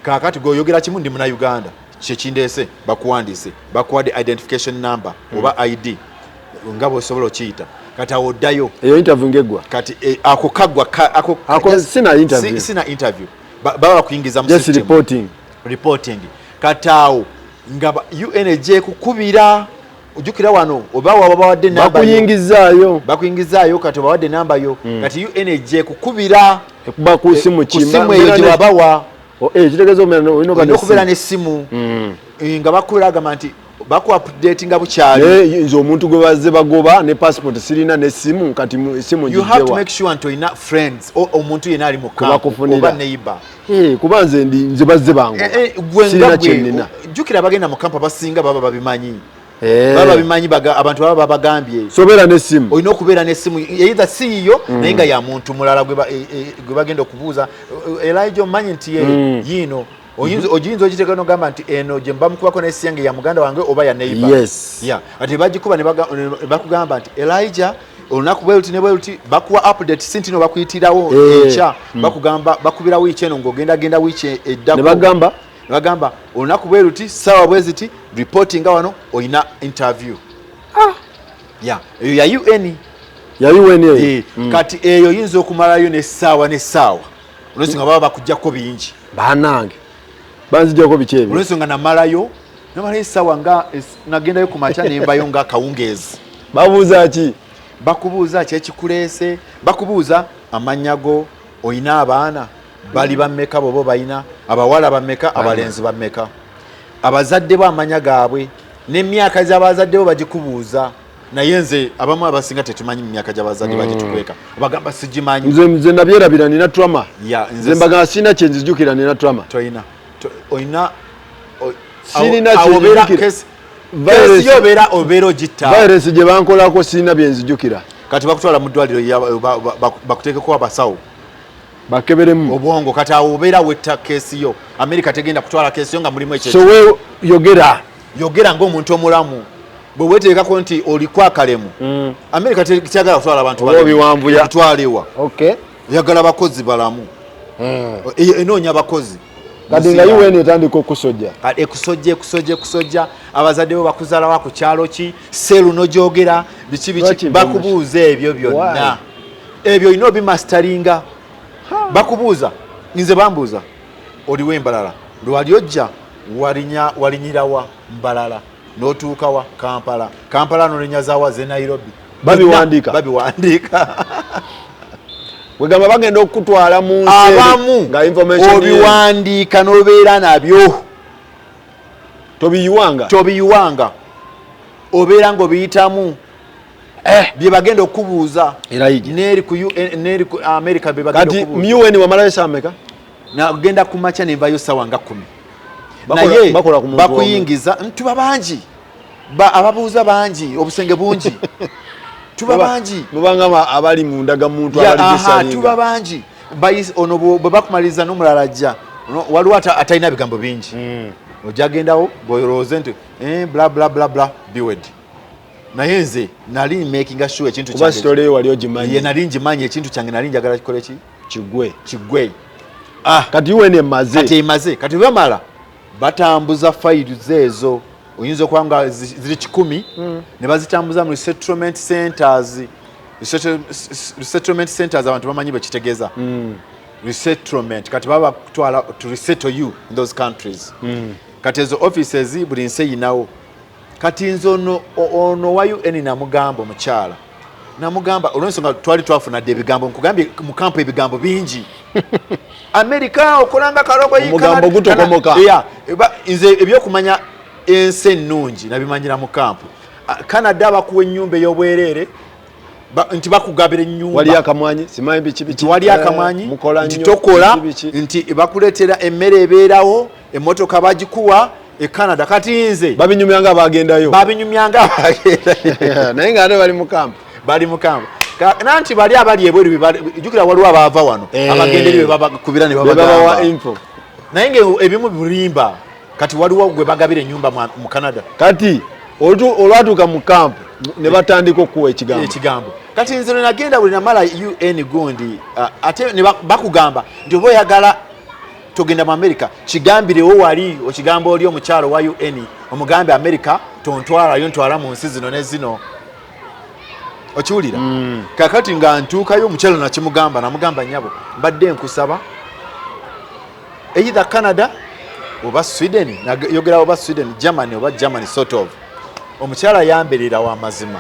Kaakati gweoyogera kimu, ndi Munauganda, kyekindeese, bakuwandiise, bakuwadde identification number oba ID nga bwosobola okiyita. Kati awo oddayo.
Eyo interview ngeggwa?
Kati ako kaggwa ako,
Ako sina interview.
Sina interview. Baba bakuyingiza mu
Just
system.
Reporting.
Reporting. Kati awo nga UN ejekukubira, ojjukira wano oba waba bawadde namba yo.
Bakuyingizaayo.
Bakuyingizaayo, kati obawadde namba yo, kati UN ejekukubira.
Ekuba ku simu
Ku
ki?
simu eyo gye wabawa.
Kitegeeza olina
Olina okubeera n'essimu. Nga bakubira, agamba nti baku update nga bukyali.
Naye nze omuntu gwe bazze bagoba ne passport sirina n'essimu, kati essimu
You have to
ngijjewa?
make sure nti olina friends omuntu yenna ali mu camp
Kubakufunira.
oba neighbor.
Kuba nze ndi nze bazze bangoba.
Gwe
Sirina
nga gwe
kye nnina.
Jjukira abagenda mu kampu abasinga baba babimanyi. Baba babimanyi, abantu baba babagambye.
So obeera n'essimu.
Olina okubeera n'essimu, either si yiyo naye nga ya muntu mulala gwe bagenda okubuuza. Elijah omumanyi nti ye yiino, oyinza ogiteeka nogamba nti eno gye mba mukubako n'essimu yange ya muganda wange oba ya neighbor. Yeah. Ati bagikuba ne bakugamba nti Elijah olunaku bwe luti ne bwe luti, bakuwa update, si nti no bakuyitirawo enkya, bakugamba bakubira wiiki eno ng'ogenda genda wiiki eddako.
Ne bagamba?
Ne bagamba olunaku bwe luti, ssaawa bwe ziti, reportinga wano, oyina interview. Yeah, eyo ya UN.
Ya UN eyo.
Kati eyo oyinza okumalayo n'essaawa n'essaawa, olwensonga baba bakugjako bingi.
Banange, banzijjako biki ebyo?
Olwensonga namalayo essaawa nga nagendayo ku makya nenvayo nga akawungeezi.
Babuuza ki?
Bakubuuza kyekikuleese, bakubuuza amannya go, oyina abaana bali bameka, bobo balina abawala bameka, abalenzi bameka, abazadde bo amanya gaabwe n'emyaka gy'abazadde bo bagikubuuza. Naye nze abamu abasinga tetumanyi mu myaka gy'abazadde, bagitukweka, bagamba sigimanyi.
Nze nabyerabira, nina trauma.
Ya,
nze mbagamba sirina kyenzijukira, nina trauma.
Toyina, oyina
Sirina
awo obeera
kyenzijukira.
Case yo obeera ogitta.
Virus gye bankolako sirina byenzijukira.
Kati bakutwala mu ddwaliro, bakuteekeko abasawo
bakeberemu
obwongo. Kati awo obeera wetta case yo. Amerika tegenda kutwala case yo nga mulimu ekyo.
So we yogera.
Yogera ng'omuntu omulamu. Bwe weteekako nti oliko akalemu, Amerika tekyagala kutwala abantu.
Oba obiwanvuya.
Kutwalewa? Oyagala bakozi balamu. Enoonya abakozi.
Kati nga UN etandika okusojja.
Kati ekusojja, ekusojja, ekusojja. Abazadde bo bakuzaalawa, ku kyalo ki, seeru nogyogera biki biki.
Lwaki?
Bakubuuza ebyo byonna. Ebyo olina obimasteringa. Bakubuuza, nze bambuuza, oliwo embalala lwali ojja, walinyirawa mbalala, n'otuukawa Kampala, Kampala nolinya zawa ze Nairobi.
Babiwandiika?
Babiwandiika.
Wegamba bagenda okukutwala mu nsi
abamu
nga information
obiwandiika n'obeera nabyo.
Tobiyiwanga.
Tobiyiwanga, obeera ng'obiyitamu bye bagenda okubuuza.
Elijah.
Neeri ku UN, neeri ku America bye bagenda
Kati
okubuuza.
UN wamalayo saa meka?
Nagenda ku makya nenvayo sawa nga 10.
Bakola-
Naye
bakola ku muntu.
Bakuyingiza, tuba bangi. Ababuuza bangi, obusenge bungi, tuba bangi.
Mubanga abali mu ndagamuntu
Ya,
abali
aha,
bisalinga.
Tuba bangi. Ono bwe bakumaliriza n'omulala ajja. Ono, waliwo atalina bigambo bingi. Ojja gendawo bwolowooze nti bla bla bla bla biwed, naye nze nali makinga sure ekintu
kuba
kyange
story yo wali ogimanyi.
Ye nali ngimanyi. Ekintu kyange nali njagala kikole ki?
Kigwe.
Kigwe. Ah,
Kati UN emaze.
Kati emaze. Kati bamala batambuza files ezo, oyinza okuba nga ziri 100, ne bazitambuza mu resettlement centers. Resettlement centers, abantu bamanyi bwe kitegeeza resettlement. Kati baba bakutwala to resettle you in those countries. Kati ezo offices buli nsi eyinawo. Kati nze ono wa UN namugamba, omukyala namugamba, olwensonga twali twafuna dde ebigambo, nkugambye mu kampu ebigambo bingi, Amerika okolanga kalongo.
Omugambo gutokomoka.
Yeah, nze ebyokumanya ensi ennungi nabimanyira mu kampu. Ah, Canada bakuwa ennyumba ey'obwereere, nti bakugabira ennyumba.
Wali akamwanyi, simanyi biki biki.
Nti wali akamanyi.
Mukola
nti
nnyo,
tokola.
biki biki.
Nti bakuleetera emmere ebeerawo, emmotoka bagikuwa e Canada. Kati nze
Babinyumya nga bagendayo.
Babinyumyanga abagenda.
Naye nga ate bali mu kampu.
Bali mu kampu. Nanti bali abali ebweru jjukira waliwo abaava wano abagenda eri be babakubira ne
Be babawa
babagamba
info.
Naye nga ebimu bulimba. Kati waliwo gwe bagabira ennyumba mu Canada.
Kati olwatuuka mu kampu ne batandika okukuwa ekigambo.
Ekigambo. Kati nze lwe nagenda, buli namala UN gundi, ate ne bakugamba nti oba oyagala togenda mu America, kigambirewo wali okigamba oli omukyalo wa UN, omugambe America tontwalayo, ntwala mu nsi zino ne zino. Okiwulira? Kakati nga ntuukayo, omukyalo nakimugamba, namugamba, nyabo, mbadde nkusaba either Canada oba Sweden. Yogera oba Sweden, Germany, oba Germany sort of. Omukyala yamberera w'amazima,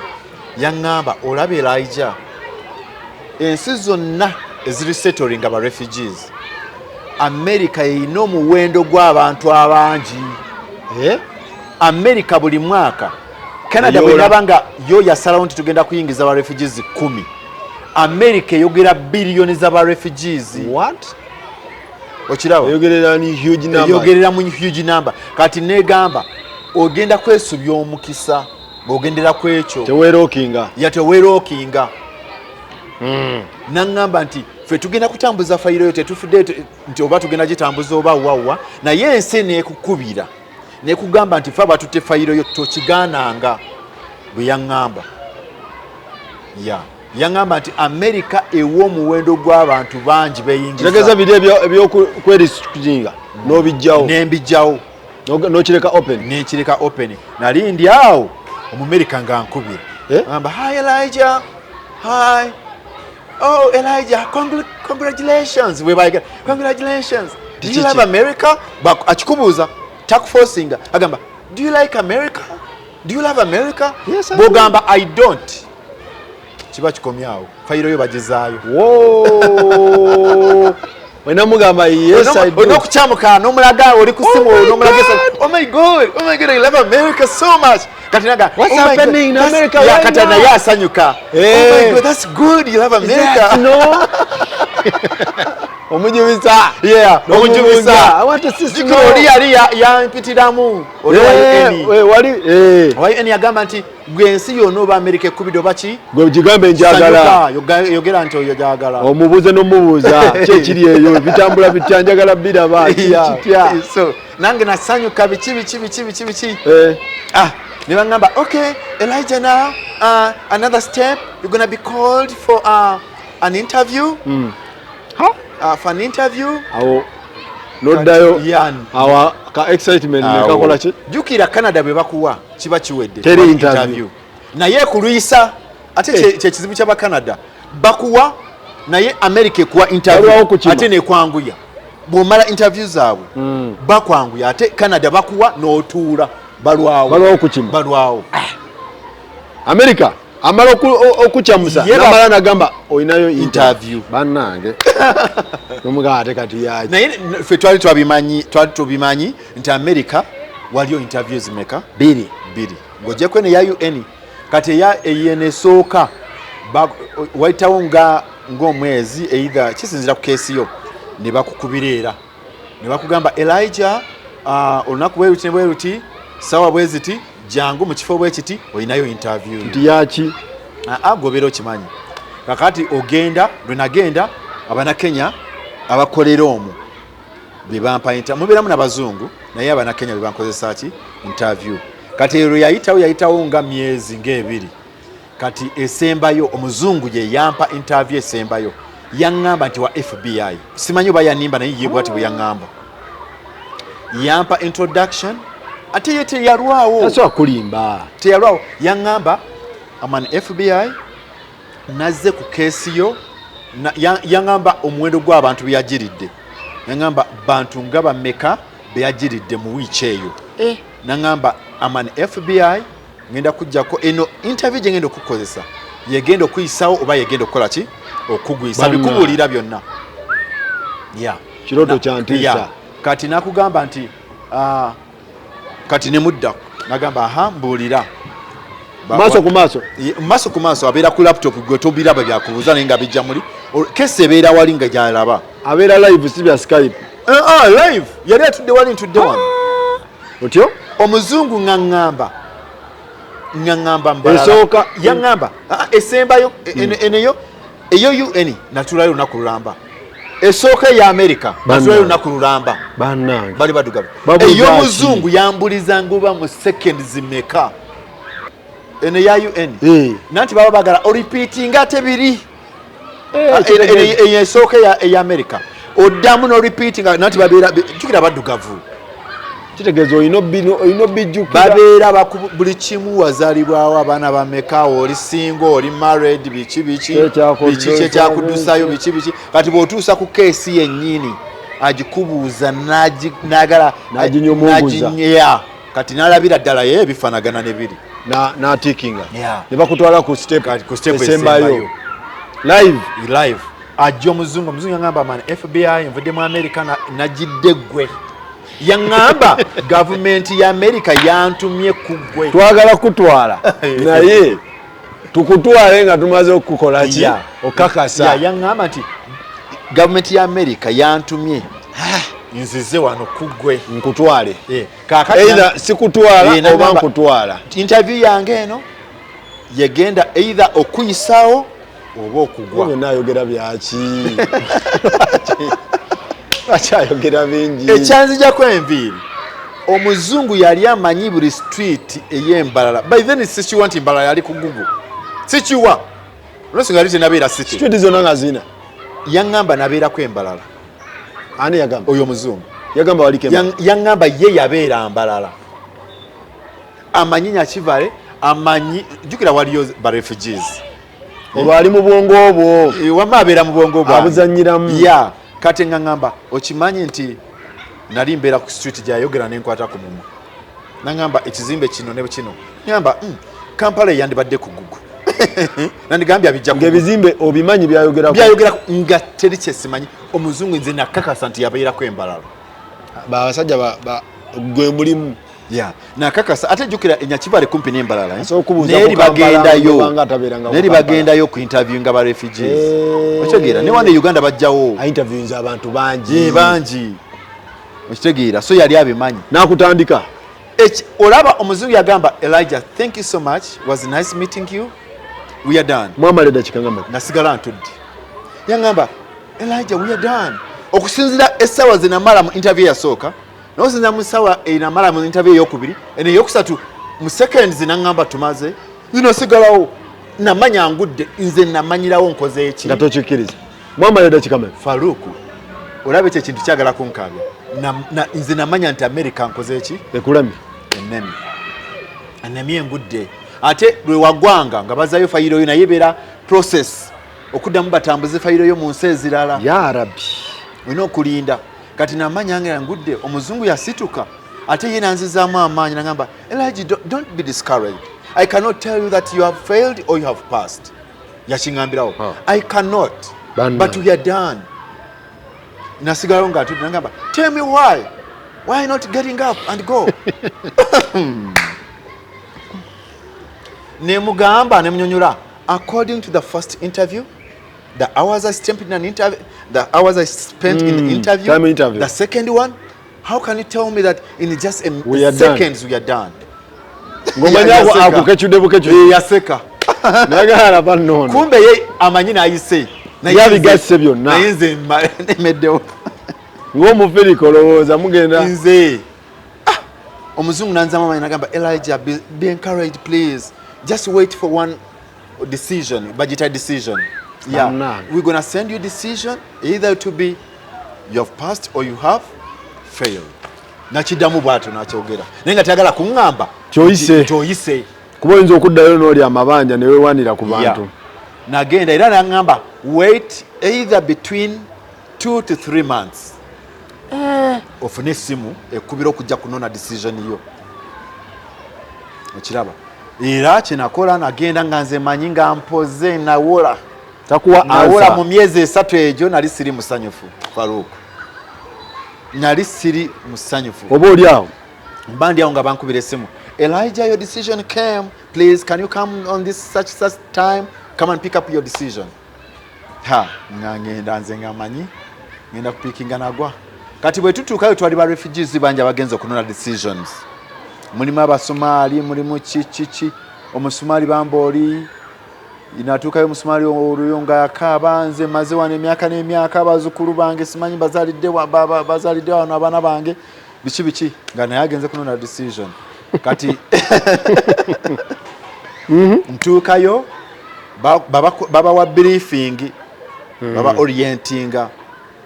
yaŋŋamba, olaba Elijah, ensi zonna eziri settling aba refugees, America erina omuwendo gw'abantu abangi.
Eh?
America buli mwaka, Canada
Eyoola.
bwenaba nga yo yasalawo nti tugenda kuyingiza ba refugees 10, America eyogera biliyoni z'aba refugees.
What?
Okiraba?
Eyogerera ni huge number.
Eyogerera mu huge number. Kati negamba ogenda kwesubya omukisa ng'ogendera ku ekyo.
Teweerookinga.
Yateweerookinga. Naŋŋamba nti ffe tugenda kutambuza fayiro yo, tetufudde nti oba tugenda gitambuza oba wawa, naye ensi neekukubira nekugamba nti fe abatutte fayiro yo, tokigaananga. Bwe yaŋŋamba, ya yaŋŋamba nti Amerika ewa omuwendo gw'abantu bangi
Kitegeeza
beyingiza.
biri ebyokwerisikinga n'obijjawo.
Nembijjawo.
N'okireka open.
Nenkireka open. Nali ndi awo, Omumerika nga nkubira.
Eh?
Amba, hi Elijah, hi, oh Elijah, congratulations. Webayiga congratulations, do you
Kiki?
love America? Akikubuuza, takuforcinga, agamba, do you like America, do you love America?
Yes, I
Bwogamba I don't, kiba kikomyawo, fayiro yo bagizaayo.
Whoa. Wena mugamba yes, I do.
Olina okukyamuka n'omulaga oli ku simu.
Oh my
N'omulaga,
God.
oh my God, oh my God, I love America so much. Kati naga,
What's
oh my God,
happening in America
yeah,
right
kati
now?
naye asanyuka. Oh
Eh.
my God, that's good, you love
Is that
America.
snow? Omujubisa.
Yeah, omujubisa.
I want to see
Jjukira oli yali yampitiramu. Oli wa UN.
Wali
Owa UN yagamba nti gwe ensi yonna oba Amerika ekubidde oba ki?
Gwe gigambe njagala.
Sanyuka, yogera nti oyo gyagala.
Omubuuze n'omubuuza ki ekiri eyo bitambula bitya njagala biraba kitya.
So nange nasanyuka biki biki biki biki biki. Ah, ne baŋŋamba okay Elijah now another step you're gonna be called for an interview. For an interview.
Awo noddayo awa ka excitement nekakola ki?
Jjukira Canada bwe bakuwa kiba kiwedde.
Teri interview.
Naye ekulwisa ate kye kizibu ky'aba Canada bakuwa naye America ekuwa interview ate nekwanguya. Bw'omala interview zaabwe bakwanguya ate Canada bakuwa n'otuula balwawo.
Balwawo kukima.
Balwawo.
America amala okukyamusa namala nagamba olinayo interview bannange nomugamba ate kati yaki.
Naye ffe twali tubimanyi nti America waliyo interview zimeka
bbiri
ng'ogyeko eno eya UN. Kati eya eno esooka wayitawo ng'omwezi either kisinziira ku keesi yo ne bakukubira era ne bakugamba Elijah olunaku bwe luti ne bwe luti sawa bwe ziti jangu mu kifo bwe kiti olinayo interview.
Nti yaki?
Gobeera okimanyi. Kakati ogenda lwe nagenda Abanakenya abakolera omwo be bampa mubeeramu n'abazungu naye Abanakenya be bankozesa ki interview. Kati ero yayitawo nga myezi ng'ebiri. Kati esembayo omuzungu ye yampa interview esembayo yaŋŋamba nti wa FBI. Simanyi oba yanimba naye ye bw'ati bwe yaŋŋamba. Yampa introduction ate ye teyalwawo.
Tasobola kulimba.
Teyalwawo. Yaŋŋamba I'm an FBI nazze ku keesi yo yaŋŋamba omuwendo gw'abantu be yagiridde. Yaŋŋamba bantu nga bameka be yagiridde mu wiiki eyo. Naŋŋamba I'm an FBI ngenda kujjako eno interview gye ngenda okukozesa yegenda okuyisawo oba yegenda okukola ki okugwisa bikubuulira byonna.
Kirooto kya ntiisa.
Kati nakugamba nti kati ne mudda nagamba aha mbuulira
maaso ku maaso.
Maaso ku maaso abeera ku laptop gwe tobiraba byakubuuza naye nga bijja muli kesi ebeera wali nga gyalaba.
Abeera live si bya Skype.
Live yali atudde wali ntudde wano.
Otyo?
Omuzungu ŋŋamba mbalala.
Esooka
yaŋŋamba esembayo eneyo eyo UN natulayo olunaku lulamba. Esooka eya America natulayo olunaku lulamba.
Bannange.
Bali baddugavu. Ey'omuzungu yambuliza ngoba mu seconds meka. Eno ya UN. Nanti baba bagala orepeatinga ate biri. Eyo esooka eya America. Oddamu n'orepeatinga nanti babeera jjukira baddugavu.
Kitegeeza olina obijjukira.
Babeera buli kimu wazaalibwawo abaana bameka oli single oli married biki biki biki kyekyakudusayo biki biki. Kati bw'otuusa ku keesi yennyini agikubuuza n'agala
n'aginyumunguza.
Kati n'alabira ddala ye ebifaanagana ne biri.
N'atikinga. Ne bakutwala ku step
esembayo.
Live.
Ajja omuzungu yaŋŋamba man FBI nvudde mu America nagidde ggwe. Yaŋŋamba gavumenti ya America yantumye ku ggwe.
Twagala kutwala naye tukutwale nga tumaze okukola ki okakasa.
Yaŋŋamba nti gavumenti ya America yantumye nzize wano ku ggwe
nkutwale. Either sikutwala oba nkutwala.
Interview yange eno yegenda either okuyisawo oba okugwa.
Byonna ayogera byaki? Akyayogera bingi.
Ekyanzijako enviiri omuzungu yali amanyi buli street ey'Embalala. By then sikiwa nti Mbalala yali ku Google. Sikiwa. Olwensonga yali tenabeera city.
Street zonna nga zina.
Yaŋŋamba nabeerako Embalala.
Ani yagamba?
Oyo omuzungu.
Yagamba waliko Embalala.
Yaŋŋamba ye yabeera Mbalala. Amanyi Nyakivale, amanyi jjukira waliyo ba refugees.
Olwo ali mu bwongo obwo.
Wamma abeera mu bwongo bwange.
Abuzannyiramu.
Kati nga ŋŋamba okimanyi nti nali mbeera ku street gy'ayogera ne nkwata ku mumwa. Naŋŋamba ekizimbe kino ne kino. Ŋŋamba Kampala eyandibadde ku Google. Nandigambye abijja ku
Ng'ebizimbe obimanyi byayogerako.
Byayogerako nga teri kye simanyi. Omuzungu nze nakakasa nti yabeerako Embalala.
Abasajja gwe mulimu.
Yeah. Nakakasa ate jjukira enyakibale kumpi n'embalala, eh?
Asobola okubuuza
Neeri
ku Kampala,
bagendayo
kubanga atabeeranga ku
neeri
Kampala.
bagendayo ku interviewinga ba refugees.
Eh.
Okitegeera, ne wano e Uganda bajjawo.
Interviewinze abantu bangi.
Ye bangi, okitegeera, so yali abimanyi.
N'akutandika.
Olaba omuzungu yagamba, "Elijah, thank you so much, was nice meeting you, we are done."
Mwamala eddakiika nga mmeka?
Nasigala ntudde. Yaŋŋamba, "Elijah, we are done." Okusinziira essaawa zenamala mu interview eyasooka, nokusinziira mu ssaawa enamala mu interview eyokubiri, eno eyokusatu, mu seconds naŋŋamba tumaze. Zino sigalawo, namanya ngudde. Nze namanyirawo nkoze eki.
Nga tokikkiriza. Mwamala eddakiika mmeka?
Faruku, olaba ekyo ekintu kyagala kunkabya. Nze namanya nti America nkoze eki.
Ekulamye.
Ennemi ennemi engudde. Ate lwe wagwanga nga bazayo fayiro yo, naye ebeera process okuddamu batambuze fayiro yo mu nsi ezirala.
Ya Rabbi.
Olina okulinda. Kati namanya nga ngudde. Omuzungu yasituka ate ye nanzizaamu amaanyi, nagamba, "Elijah, don't be discouraged. I cannot tell you that you have failed or you have passed." Yakiŋambirawo.
Huh.
"I cannot."
Banna.
"But we are done." Nasigalawo nga atudde. Nagamba, "Tell me why not getting up and go?" Nemugamba, nemunyonyola, according to the first interview, the hours I spent in an interview, the hours I spent in the interview,
Time interview.
The second one, how can you tell me that in just a
We are done.
seconds we are done?
Ng'omanyi
Yaseka.
Akukecudde bukecudde.
Eh, yaseka.
Nagala bannoono.
Kumbe ye amanyi n'ayise. Naye
Yabigasse byonna.
Naye nze nemeddewo.
Ng'omufirika olowooza mugenda.
Nze, ah, omuzungu nanzamu amanyi, nagamba, "Elijah, be encouraged, please. Just wait for one decision." Bagita decision, yeah.
Bannange.
"We're gonna send you decision, either to be you have passed or you have failed." Nakiddamu bwatyo, nakyogera, naye nga tayagala kuŋŋamba
Kyoyise.
Kyoyise.
Kuba oyinza okuddayo n'oli amabanja ne weewanira ku bantu.
Yeah. Nagenda era naŋŋamba, "Wait either between 2 to 3 months ofune essimu ekubira okujja kunona decision yo." Okiraba, era kyenakola, nagenda nga nze manyi nga mpoze, nawola.
Takuwa
Nawola mu
answer.
myezi 3 egyo nali siri musanyufu, Faruk, nali siri musanyufu.
Oba oli awo.
Mba ndi awo nga bankubira essimu, "Elijah, your decision came. Please, can you come on this such such time? Come and pick up your decision." Ha, nga ngenda, nze nga manyi ngenda kupiikinga nagwa. Kati bwe tutuukayo, twali ba refugees bangi abagenza okunona decisions. Mulimu Abasomaali, mulimu ki ki ki. Omusomaali bamba oli natuukayo, omusomaali oluyo nga akaaba, "Nze maze wano emyaka n'emyaka, abazzukulu bange simanyi bazaalidde bazaalidde wano abaana bange," biki biki, nga naye agenze kunona decision. Kati ntuukayo, babawa briefing, baba orientinga,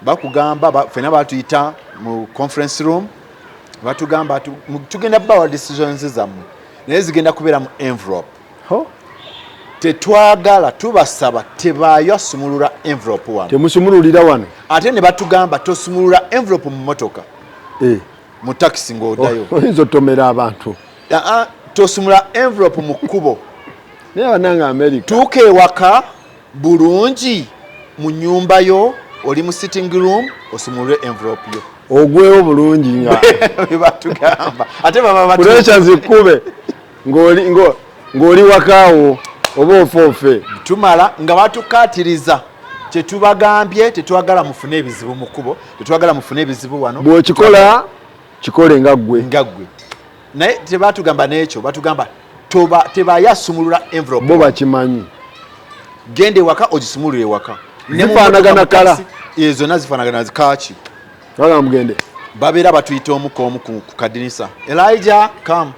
bakugamba ffenna batuyita mu conference room, batugamba, "Tugenda bawa decisions zammwe, naye zigenda kubeera mu envelope.
Ho.
Tetwagala, tubasaba tebaayo asumulula envelope wano."
Temusumululira wano.
Ate ne batugamba, "Tosumulula envelope mu motoka,
Eh,
mu takisi ng'oddayo."
Oyinza otomera abantu.
Aa, tosumula envelope mu kkubo.
Naye abanange, America.
Tuuka ewaka bulungi mu nyumba yo, oli mu sitting room, osumulule envelope yo.
Ogwewo bulungi nga
Bwe batugamba, ate baba
pressure zikube ng'oli wakaawo oba ofoofe.
Tumala nga batukatiriza, kyetubagambye, tetwagala mufune ebizibu mu kkubo, tetwagala mufune ebizibu wano.
Bw'okikola kikole nga ggwe.
Nga ggwe. Naye tebatugamba n'ekyo, batugamba tebayasumulula envelope.
Bo bakimanyi.
Genda ewaka ogisumulule ewaka. Ne mu
Zifaanagana
mmotoka, mu
kala.
taxi, zonna zifaanagana kaki.
Bagamba mugende.
Babeera batuyita omu ku omu ku kadinisa, "Elijah, come."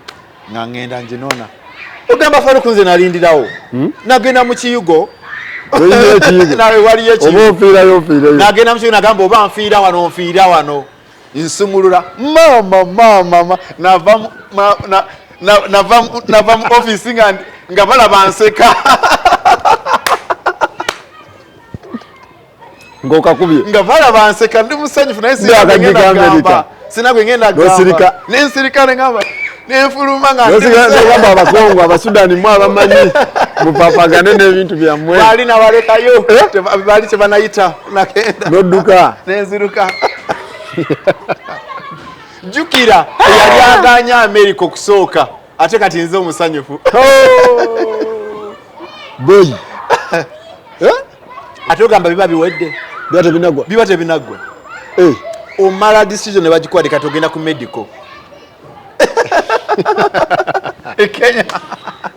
Nga ngenda njinona. Ogamba Faruku, nze nalindirawo, nagenda mu kiyugo.
Oyingira ekiyigo.
Nawe waliyo
oba
ekiyigo.
ofiirayo ofiireyo.
Nagenda mu kiyugo, nagamba oba nfiira wano, nfiira wano. Nsumulula, mama mama nava nava mu office nga balaba nseka.
Ng'okakubye.
Nga balaba nseka, ndi musanyufu, naye
Ndi akajji ka Amerika.
sina gwe ngenda gamba.
N'osirika.
Nensirika, nengamba nenfuluma nga ndi
Nogamba abakongo, Abasudani, mwe abamanyi mupapagane n'ebintu byammwe.
Baali nabalekayo. Baali tebanayita, nagenda.
Nodduka.
Nenziruka. Jjukira eyali aganya America okusooka, ate kati nze omusanyufu.
Boy. Eh?
Ate ogamba biba biwedde.
Biba tebinaggwa.
Biba tebinaggwa.
Eh.
Omala decision ne bagikuwa, kati ogenda ku medical e Kenya.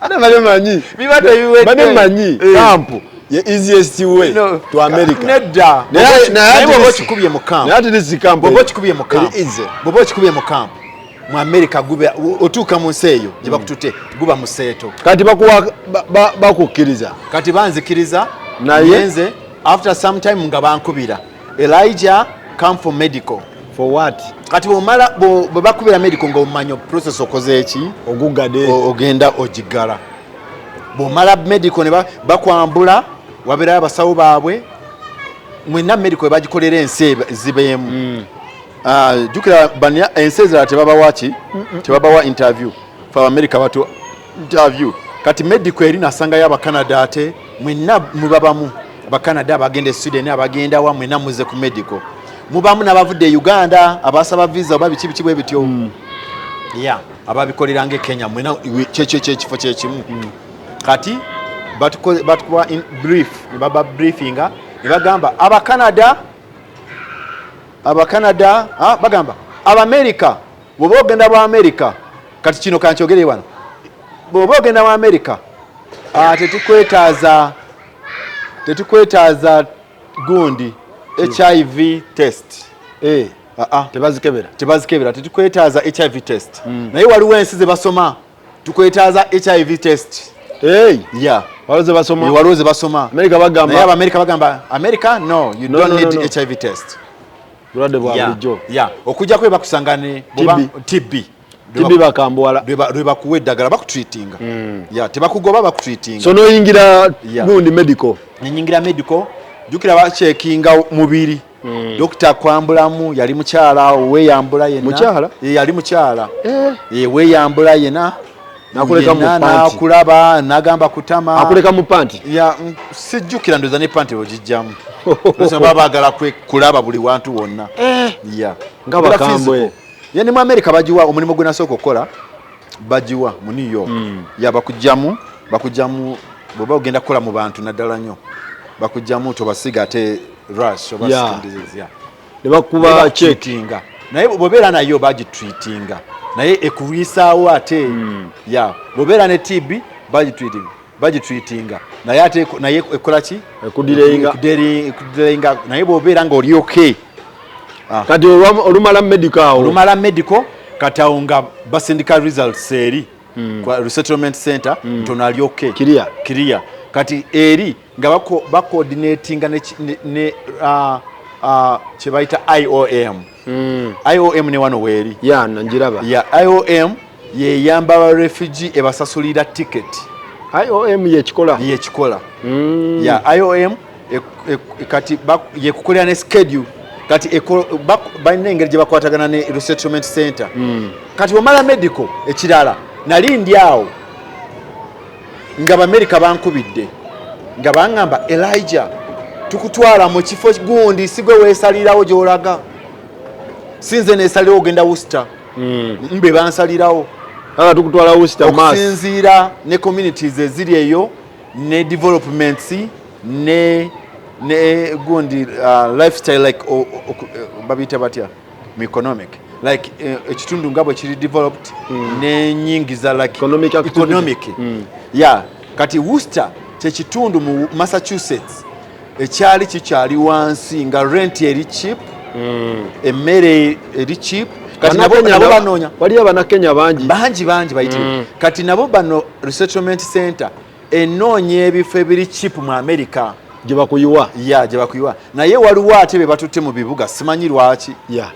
Ate bale manyi.
Biba tebiwedde.
Bane manyi.
Eh.
Camp ye easiest way
No.
to America.
Nedda.
Naye
Naye bw'oba okikubye mu camp,
Naye ate si camp.
Bw'oba okikubye mu camp,
Eri easy.
bw'oba okikubye mu camp mu America, gube otuuka mu nsi eyo gye bakutute, guba museeto.
Kati bakuwa bakukkiriza.
Kati banzikiriza.
Naye?
Nze after some time nga bankubira, "Elijah, come for medical."
For what?
Kati bwomala bwe bakubira medical, nga omanya process okoze eki.
Ogugade.
Ogenda ogigala. Bwomala medical ne bakwambula, wabeerayo abasawo baabwe mwenna. Medical bagikolera ensi zibeemu. Ah, jjukira ensi ezirala tebabawa ki, tebabawa interview. Fe Abamerika batu interview. Kati medical eri nasangayo Abacanada, ate mwenna mubabamu Abacanada, abagenda e Sweden, abagenda wa, mwenna muze ku medical. Mubamu n'abavudde e Uganda abasaba visa oba biki biki bwe bityo ya ababikoleranga e Kenya, mwena kyekyo kyekifo kyekimu. Kati batukuwa in brief, ne baba briefinga ne bagamba Abacanada, Abacanada, ah, bagamba Abamerika, bw'oba ogenda bwa Amerika, kati kino kankyogere wano, bw'oba ogenda mu Amerika, ah, tetukwetaaza gundi HIV test.
Eh,
Ah, ah.
tebazikebera.
Tebazikebera, tetukwetaaza HIV test. Naye waliwo ensi ze basoma, tukwetaaza HIV test.
Hey,
Yeah.
waliwo ze basoma.
Waliwo ze basoma.
America bagamba.
Naye Abamerika bagamba, America, no, you
No,
don't
no,
need
no, no.
HIV test.
Bulwadde bwa bulijjo.
Yeah, okujjako bakusanga ne
TB.
TB.
TB bakambuwala.
Lwe bakuwa eddagala, bakutreatinga. Yeah, tebakugoba, bakutreatinga.
So noyingira gundi medical.
Nenyingira medical. Jjukira bacekinga mubiri. Dokita kwambulamu, yali mukyala, weeyambula yenna.
Mukyala?
Eh, yali mukyala.
Eh.
Eh, weeyambula yenna.
Nakuleka mu
Yenna.
panti.
Nakulaba nagamba kutama.
Akuleka mu panti.
Ya, sijjukira, ndoza ne panti ogijjamu. Lwaki baba baagala kulaba buli wantu wonna. Ya.
Nga
Era
bakambwe.
physical. Ya, ne mu America bagiwa. Omulimu gwe nasooka okukola bagiwa mu New York. Ya, bakugjamu bw'oba ogenda kukola mu bantu naddala nnyo, bakugjamu tobasiga ate rash oba skin disease, ya.
Ne bakuba check.
Bakutreatinga. Naye bw'obeera nayo bagitreatinga, naye ekulwisaawo ate. Ya, bw'obeera ne TB bagitreatinga, naye ate naye ekola ki?
Ekudelayinga.
Ekudelayinga. Naye bw'obeera ng'oli okay.
Kati olumala medical awo.
Olumala medical, kati awo nga basindika results eri kwa resettlement center nti ono ali okay.
Clear.
Clear. Kati eri nga bacoordinatinga ne kye bayita IOM. IOM ne wano weeri.
Ya, njiraba.
Ya, IOM yeyamba ba refugee, ebasasulira ticket.
IOM yekikola.
Yekikola. Ya, IOM kati yekukolera ne schedule. Kati balina engeri gye bakwatagana ne resettlement center. Kati omala medical, ekirala nali ndi awo nga Bamerika bankubidde nga baŋŋamba, "Elijah, tukutwala mu kifo gundi, si gwe weesalirawo gy'olaga." Si nze neesalirawo ogenda Worcester, mbe bansalirawo.
Kaka tukutwala Worcester, Mass.
Okusinziira ne communities eziri eyo ne developments ne gundi, lifestyle, like babiyita batya mu economic, like ekitundu nga bwe kiri developed nenyingiza, like
Economic activity.
Economic, yeah. Kati Worcester kyekitundu mu Massachusetts ekyali kikyali wansi, nga rent eri cheap, emmere eri cheap. Kati nabo banoonya.
Waliyo Abannakenya bangi.
Bangi, bangi bayitirivu. Kati nabo bano resettlement center enoonya ebifo ebiri cheap mu America
gye bakuyiwa.
Ya, gye bakuyiwa. Naye waliwo ate be batutte mu bibuga, simanyi lwaki.
Ya,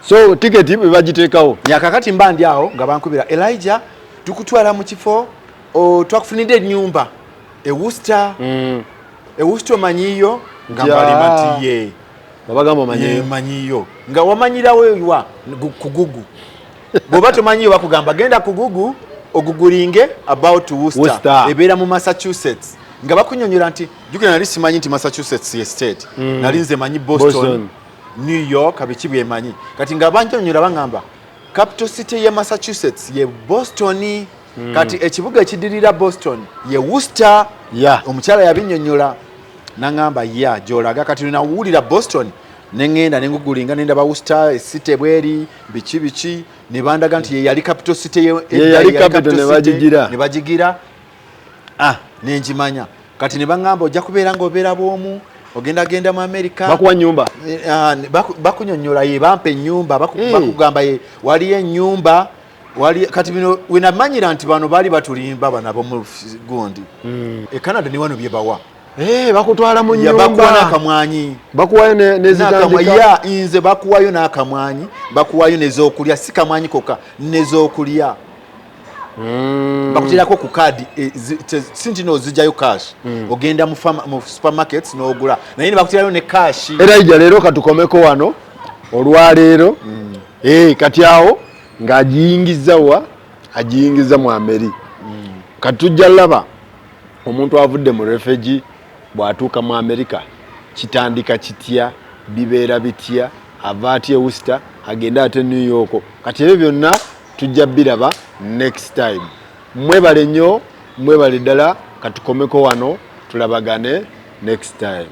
so tiketi bwe bagiteekawo.
Yakakati mba ndi awo nga bankubira, "Elijah, tukutwala mu kifo, twakufunidde ennyumba e Worcester. E Worcester omanyiyo?" Nga mbalima nti ye.
Nga bagamba omanyiyo.
Ye, manyiyo. Nga wamanyirawo wa ku Google. Bw'oba tomanyiyo, bakugamba genda ku Google ogugulinge about Worcester.
Worcester.
Ebeera mu Massachusetts, nga bakunyonyola nti, jjukira nali simanyi nti Massachusetts ye state. Nali nze manyi Boston,
Boston.
New York, biki byemanyi. Kati nga bannyonnyola baŋŋamba capital city ye Massachusetts ye Boston. Kati ekibuga ekidirira Boston ye Worcester. Omukyala yabinnyonnyola naŋŋamba ya gy'olaga. Kati nawulira Boston, neŋŋenda nengugulinga nendaba Worcester city bweri, biki biki, ne bandaga nti ye yali capital city.
Ye yali capital, ne bagigira.
Ne bagigira. Ah, nenjimanya. Kati ne baŋŋamba ojja kubeera ng'obeera bw'omu, ogenda genda mu America.
Bakuwa nyumba?
Eh, ah, bakunyonnyola ye bampa ennyumba. Bakugamba ye waliyo ennyumba wali. Kati bino wenamanyira nti bano baali batulimba, bano abomu gundi e Canada ne wano bye bawa.
Eh, bakutwala mu
Ya, bakuwa
nyumba.
N'akamwanyi.
Bakuwayo
N'akamwa.
Nezitandika.
Ya, nze bakuwayo n'akamwanyi, bakuwayo nez'okulya, si kamwanyi kokka, nez'okulya. Bakuterako ku kaadi, eh, si nti nozijjayo cash, ogenda mu supermarkets n'ogula, naye ne bakuterayo ne cash.
Era leero katukomeko wano olwaleero. Eh, kati awo ng'agiyingiza wa, agiyingiza mu Ameri. Kati tujja laba omuntu avudde mu refugee bw'atuuka mu Amerika kitandika kitya, bibeera bitya, ava atya e Worcester agende ate New York. Kati ebyo byonna tujja biraba next time. Mwebale nnyo, mwebale ddala. Katukomeko wano, tulabagane next time.